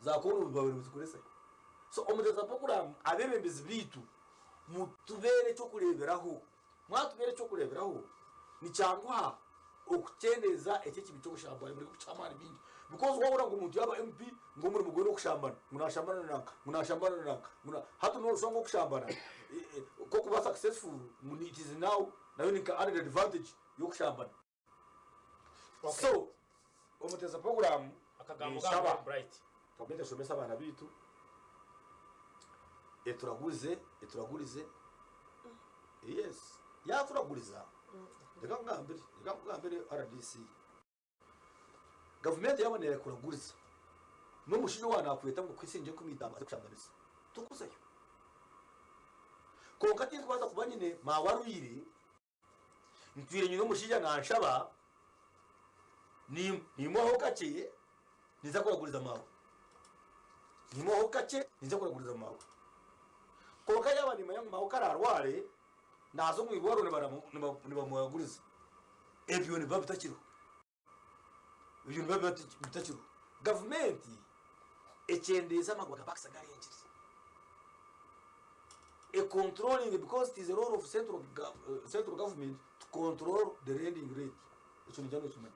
Za koono babaire nibazikoresa hi? So omuteza puroguraamu abeebembezi baitu mutubeere eky'okureeberaho. Mwatubeera eky'okureeberaho nikyanguha okukyendeeza eki ekibi ky'obushambani mureke kukiha amaani maingi because waahurira ngu omuntu yaaba MP ngu omurimo gwe n'okushambana ngu naashambana na nanka ngu naashambana na nanka ngu na hati nooshusha ngu okushambana k'okuba successful ngu it is now nayo ni nka added advantage y'okushambana. So omuteza puroguraamu Akagambo ninshaba kangu Bright. gavumenti eshomese abaana baitu eturagurize eturagurize yes yaturaguriza reka nkugambire reka nkugambire rdc gavumenti yaaba neekuraguriza n'omushaija owa naakweta ngu kuhitsya ngye 50 aze kushambanisa tokuzayo kwonka tinkubaasa kuba nyine maawe arwaire Ntwire nyine omushaija nanshaba nimuhaho kakye ninza kuraguriza maawe. Nimuhaho kakye ninza kuraguriza maawe. Kwonka yaaba nimanya ngu maawe ku araarware naaza omu irwariro nibamuraguriza, ebyo nibiba bitakiriho. Ebyo nibiba bitakiriho. Gavumenti ekyendeeze amagoba ga bakisi agarengire. E controlling because it is a role of central, central government to control the lending rate. Ekyo ningira nokimanya.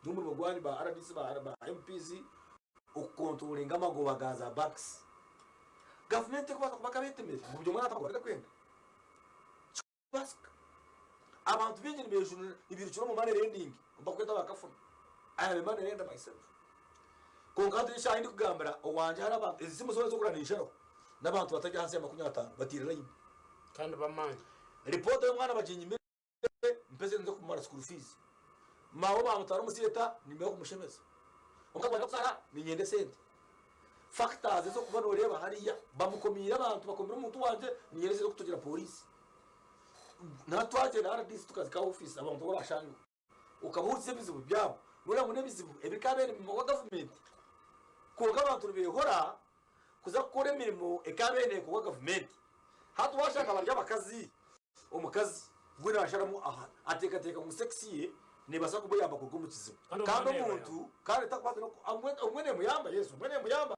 N'omurimo gwanyu ba RDC ba, ba MPs okukontrolinga amagoba ga za banks. Gavumenti ekubaasa kuba akabetemere ngu buri omwe naata amagoba garikwenda. Kikubaasika. Abantu baingi nibejunira nibirukira omu money lending obu bakweta ba kafuna. I am a money lender myself. Kwonka hati n'eshaaha ei ndikugambira owangye hariho abantu, ezi simu zoona ez'okugura ninsharaho n'abantu batari ahansi ya 50 bataire layini. Kandi b'amaani. Ripoota y'omwana baginyimire mpe esente z'okumara school fees. Maawe baamutwara omu theatre nimbaho kumushemeza. Omukazi wangye arikuzaara niinyenda esente. Factors ez'okuba nooreeba hariya bamukomiire abantu bakomire omuntu wangye niinyenda esente z'okutugira pooriisi. Naatwagyenda RDC tukazika ofiisi abantu abu oraashangeho. Okabahurikiza ebizibu byabo noreeba ngu n'ebizibu ebikabaire nibimahwa gavumenti kwonka abantu nibehora kuza kukora emirimo ekabaire nekorwa gavumenti. Hati washanga bari abakazi, omukazi we nasharamu aha ateekateeka ngu sex ye nebaasa kumuyamba kuruga omu kizibu Kandi kandi obumwe omuntu kandi etakubaasa n'oku obumwe nemuyamba yes obumwe nemuyamba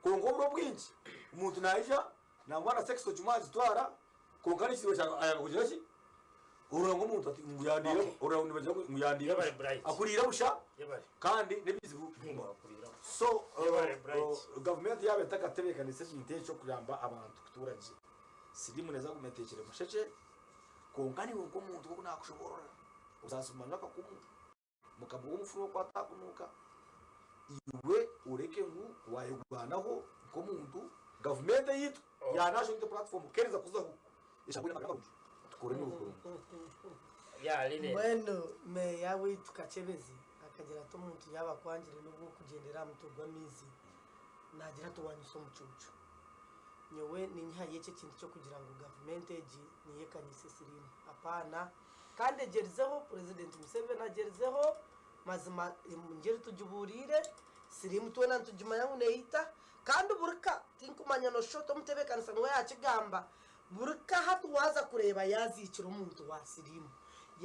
kwonka oburo obwingi omuntu naija nangwa na sex ogimwe agitwara kwonka n'ekizibu ekya ayanga kugira ki orora ngu omuntu ati ngu yandiire Okay. orora ngu nibagira ngu ngu yandiire Yebare busha Bright. akuriire busha Yebare. kandi n'ebizibu bigumaho Bakuriiraho. so Yebare Bright. gavumenti yaaba etakatebeekanisa ekintu ekyo kuyamba abantu kutuura gye siriimu neeza kuguma eteekire mushekye kwonka niiwe nk'omuntu oku naakushoboorora osaasibwa akakumu Mukama w'omufura oku ataakunuuka, iwe oreke ngu waayerwanaho nk'omuntu, gavumenti eyaitu ya National Unity Platform keereza kuzaho eshabwe n'amagara marungi tukore emirimo mirungi. Mbwenu meeya waitu Kakyebezi akagira ati omuntu yaaba akwangire n'obu orikugyendera aha mutwe gw'amaizi naagira ati waanyisa omucuucu. Nyowe ninyihayo eki ekintu ky'okugira ngu gavumenti egi niyo ekanyise siriimu. Apaana. Kandi egyerizeho, Purezidenti Museveni agyerizeho, mazima engeri tugibuuriire, siriimu twena nitugimanya ngu neita, kandi buri ka, tinkumanya noshusha oti omutebeekanisa niwe yaakigamba, buri ka hati waaza kureeba yaaziikire omuntu wa siriimu.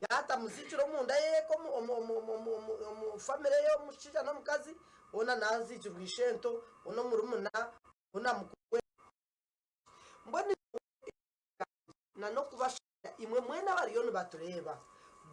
Yaatamuziikire omunda y'eka omu famire ye omushaija n'omukazi, hoona naaziikirwa ishento, hoona omurumuna, hoona mukuru we. Mbwenu na n'okubashaba imwe mwena abariyo nibatureeba,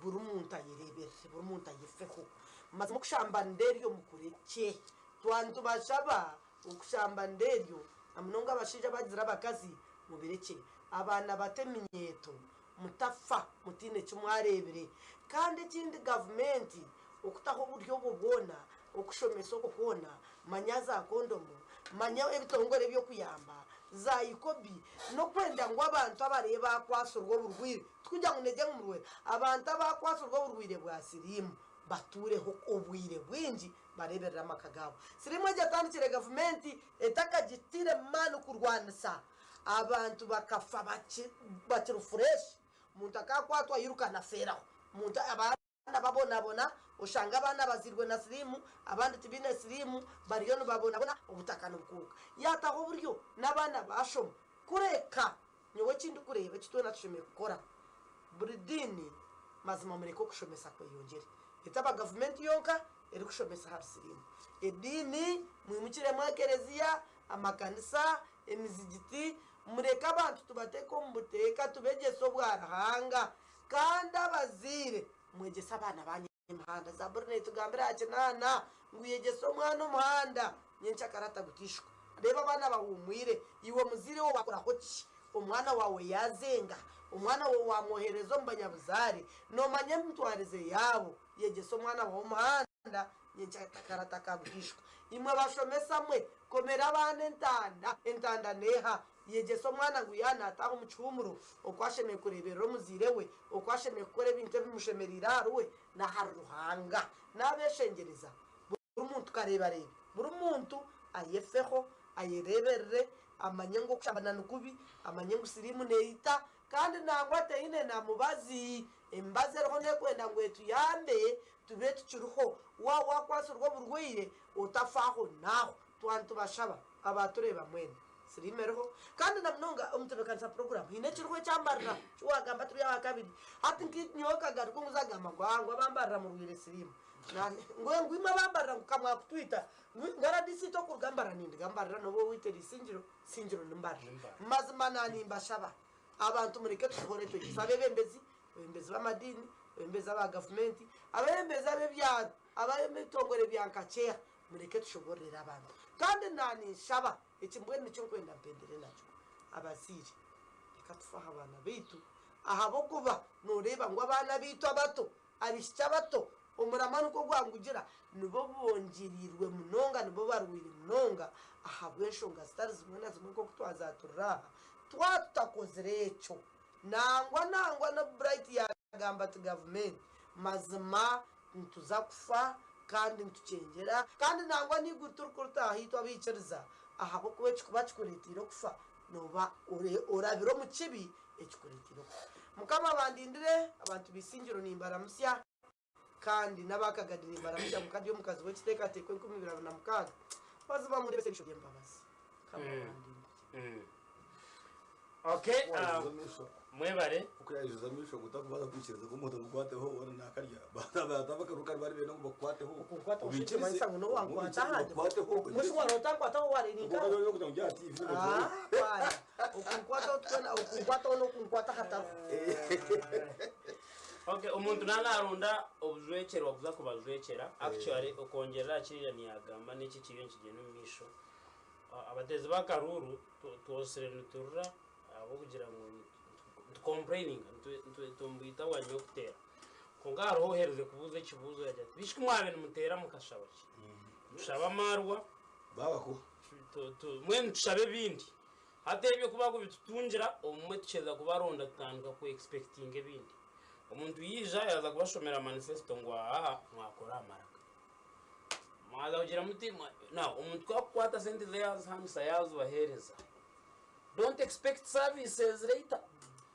buri muntu ayereeberere, buri muntu ayefeho. Mazima okushambanira eryo mukurekye. Twaba nitubashaba okushambanira eryo, na munonga abashaija abagizire abakazi, mubirekye. Abaana bato eminyeeto, mutafa mutaine ki mwareebire. Kandi ekindi gavumenti okutaho oburyo obwo bwona, okushomesa okwo kwona, manya za kondomu, manya ebitongore eby'okuyamba, za ikobi, n'okwenda ngu abantu abariyo baakwatsirwe oburwaire, tikugira ngu negye ngu murwaire, abantu abaakwatsirwe oburwaire bwa siriimu batuureho obwire bwingi bareeberere amaka gaabo. Siriimu egyo etandikire gavumenti etakagitaire maani kurwanisa, abantu bakafa bakiri fureshi, omuntu akaakwatwa airuka nafeeraho, omuntu. Abaana babonabona, oshanga abaana bazairwe na siriimu, abandi tibaine siriimu, bariyo nibabonabona, obutaka nibukuuka. Yaataho oburyo n'abaana baashoma. Kureka nyowe eki ndikureeba eki twena tushemereire kukora, buri diini mazima mureke okushomesa kweyongyere. Etaba gavumenti yonka erikushomesa ahari siriimu. Ediini mwimukiremu ekereziya, amakanisa, emizigiti, mureke abantu tubateeke omu buteeka tubegyese obwa Ruhanga. Kandi abazaire, mwegyese abaana baanyu emihanda. Zaaburi neetugambira aha kinaana ngu yegyesa omwana omuhanda, nyenkyakare atagutaishuka. Reeba abaana bahuumwire. Iwe muzaire we waakoraho ki? Omwana waawe yaazenga, omwana waawe waamwohereza omu banyabuzaare, noomanya emitwarize yaabo. Yegyesa omwana waawe omuhanda, nyenkyakare atakagutaishuka. Imwe bashomesa mwe, komera abaana entanda. Entanda neeha? Yegyesa omwana ngu yaaba naataaha omu kihuumuro, oku ashemereire kureeberera omuzaire we, oku ashemereire kukora ebintu ebimushemereire ahari we n'ahari Ruhanga. Naabeshengyereza, buri muntu kareebareebe, buri muntu ayefeho, ayereeberere, amanye ngu okushambana ni kubi, amanye ngu siriimu neita, kandi nangwa teine na mubazi. Emibazi eriho n'ekwenda ngu etuyambe tube tukiriho. Waaba waakwatsirwe oburwaire, otafa ahonaaho. Twaba nitubashaba abaatureeba mwena siriimu eriho kandi na munonga omutebeekanisa puroguraamu haine ekiriho ekyambarira eki waagamba turi aha kabiri hati nyowe kagaruka ngu zagamba ngu ngu abambarira murwaire siriimu ngu ngu imwe abambarira ngu ka mwakutwita ngu RDC tokuruga mbarira ninduga mbarira n'obu owaitu eri Isingiro, Isingiro ni mbarira mazima naanimbashaba Abantu mureke tushobore twegyese abebembezi, abebembezi b'amadiini, abebembezi aba gavumenti, abebembezi ab'ebyaro, ab'ebitongore bya nka CHEA, mureke tushobororere abantu. Kandi naninshaba, eki mbwenu nikyo nkwenda mpendere nakyo, abazaire reka tufe aha baana baitu ahabw'okuba noreeba ngu abaana baitu abato, abaishiki abato, Omurama nikwo gwangugira, nibo bongyereirwe munonga, nibo barwaire munonga ahabw'enshonga zitari zimwe na zimwe nk'oku twazaturira aha. Twaba tutakozire ekyo, nangwa nangwa n'obu Bright yaagamba ati gavumenti, mazima nituza kufa kandi nitukyengyera kandi nangwa n'eiguru turikuritaha itwe abaikiriza ahabw'okuba ekikuba kikureeteire okufa nooba orabire omu kibi ekikureeteire okufa. Mukama abandindire, abantu b'eisingiro nimbaramutsya kandi n'abakagadi nimbaramutsya ngu kadi omukazi w'ekiteekateeko 2026 mazima mundeebese erisho ry'embabazi. Mukama abandindire. Okay, mwebare. Oku yayijuza amaisho ngu takubaasa kwikiriza ku omuntu amukwateho hoona nakarya. Baataba akaruuru kari bari benda ngu bakukwateho. Okunkwataho shi nikimanyisa ngu n'owankwata ahandi. Mbwenu shi waaba otankwataho wareeba inkara? Ah, kwana. Okunkwataho twena okunkwataho n'okunkwata ahatariho. Okay, omuntu naaba naronda obujwekyerwa kuza kubajwekyera, actually okwongyerera aha ki Lilian yaagamba n'eki ekiriyo nikigyenda omu maisho, Abateezi b'akaruuru twosire niturira ahabw'okugira ngu nitukompureyininga, nitubwita bwanyima y'okuteera. Kwonka hariho oherize kubuuza ekibuuzo yaagira ati, Beitu ku mwabaire nimuteera mukashaba ki? Nitushaba amaarwa, mbwenu nitushaba ebindi. Hati ebyo ku barikubitutungira, obumwe tukiza kubaronda tutandika ku ekispekitinga ebindi. Omuntu yaija yaaza kubashomera manifesito ngu aha mwakora aha maraka. Mwaza kugira muti now omuntu ku akukwata sente ze yazihamisa yazibahereza don't expect services later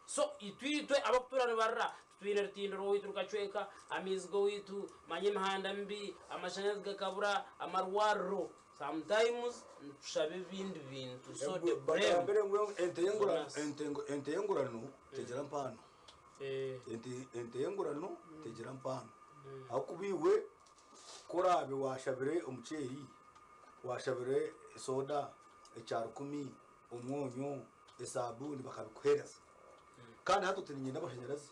so itwe itwe abakutura nibarira titwine rutindo rwoweitu rukacweka amaizi goweitu manya emihanda mibi amashanyarazi gakabura amarwariro sometimes nitushaba ebindi bintu so the blame Bagambire ngu ente is on y'engurano us. ente ente y'engurano tegira mpaano. Eh. Ente ente y'engurano tegira mpaano. Ahakuba iwe Ku oraabe waashabire omuceeri, waashabire esoda, ekyarukumi, omwonyo, esaabuuni bakabikuheereza. Kandi hati oti niinyenda amashanyarazi,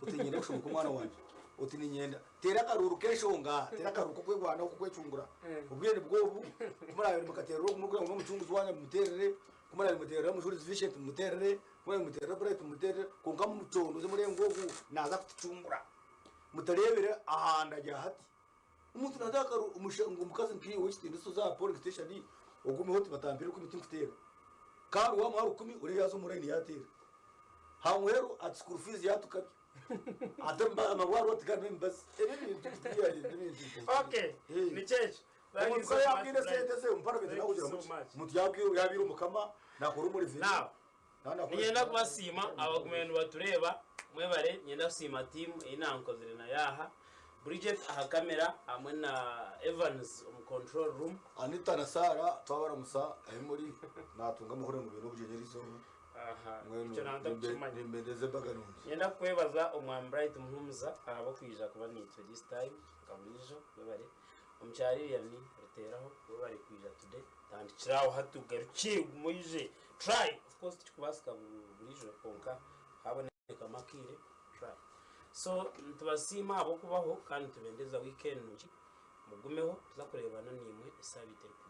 oti niinyenda kushoma kw'omwana wangye, oti niinyenda. Teera akaruuru k'enshonga, teera akaruuru k'okwerwanaho k'okwecungura. Obwire nibwo obu, ku muraabe mukateerera ogu murikugira ngu n'omucunguzi waanyu mumuteerere, ku muraabe nimuteerera Mushurizi Vincent mumuteerere, ku muraabe nimuteerera Bright mumuteerere, kwonka mucondooze mureebe ngu ogu naaza kutucungura. Mutareebire aha nda ya hati. Omuntu naaza akaru omusha ngu omukazi nkaiwe ow'ekitiinisa oze aha polling station ogumeho oti batampire rukumi tinkuteera. Kandi waamuha rukumi oreebe yaaza omu line yaateera. Hamuheru ati school fees yaatukabya. Ate amarwariro tigarimu emibazi. Ebi ebintu really n'ebintu bitahikire. Okay, Eh. nikyo ekyo. Thank you Omuntu so ka much, yaabwine Brian. esente ze omu parliament Thank you nakugira so muki? much. Omuntu yaabwire yaabiire omukama naakora omuri Now, Niinyenda kubasiima abagumire nibatureeba mwebare niinyenda kusiima tiimu ei naankozire nayo aha, Bridget aha kamera hamwe na Evans omu control room. Anita na Sarah twabaramusa ahi muri natunga amahurire ngu baine obugyenyi erizooba Aha, mbwenu ekyo nanta kukimanya. nimbendeza embaga nungi. Niinyenda kukwebaza Omwami Bright Muhumuza ahabw'okwija kuba naitwe this time nka buriijo webare. Omukyara Lilian Ruteraho webare kwija today. Tandikira aho hati ogarukye ogume oije try of course tikikubaasika buriijo kwonka habonekamu akaire try so nitubasiima ahabw'okubaho kandi nitubendeza weekend nungi mugumeho tuza kureebana naimwe esaabiiti erikuza.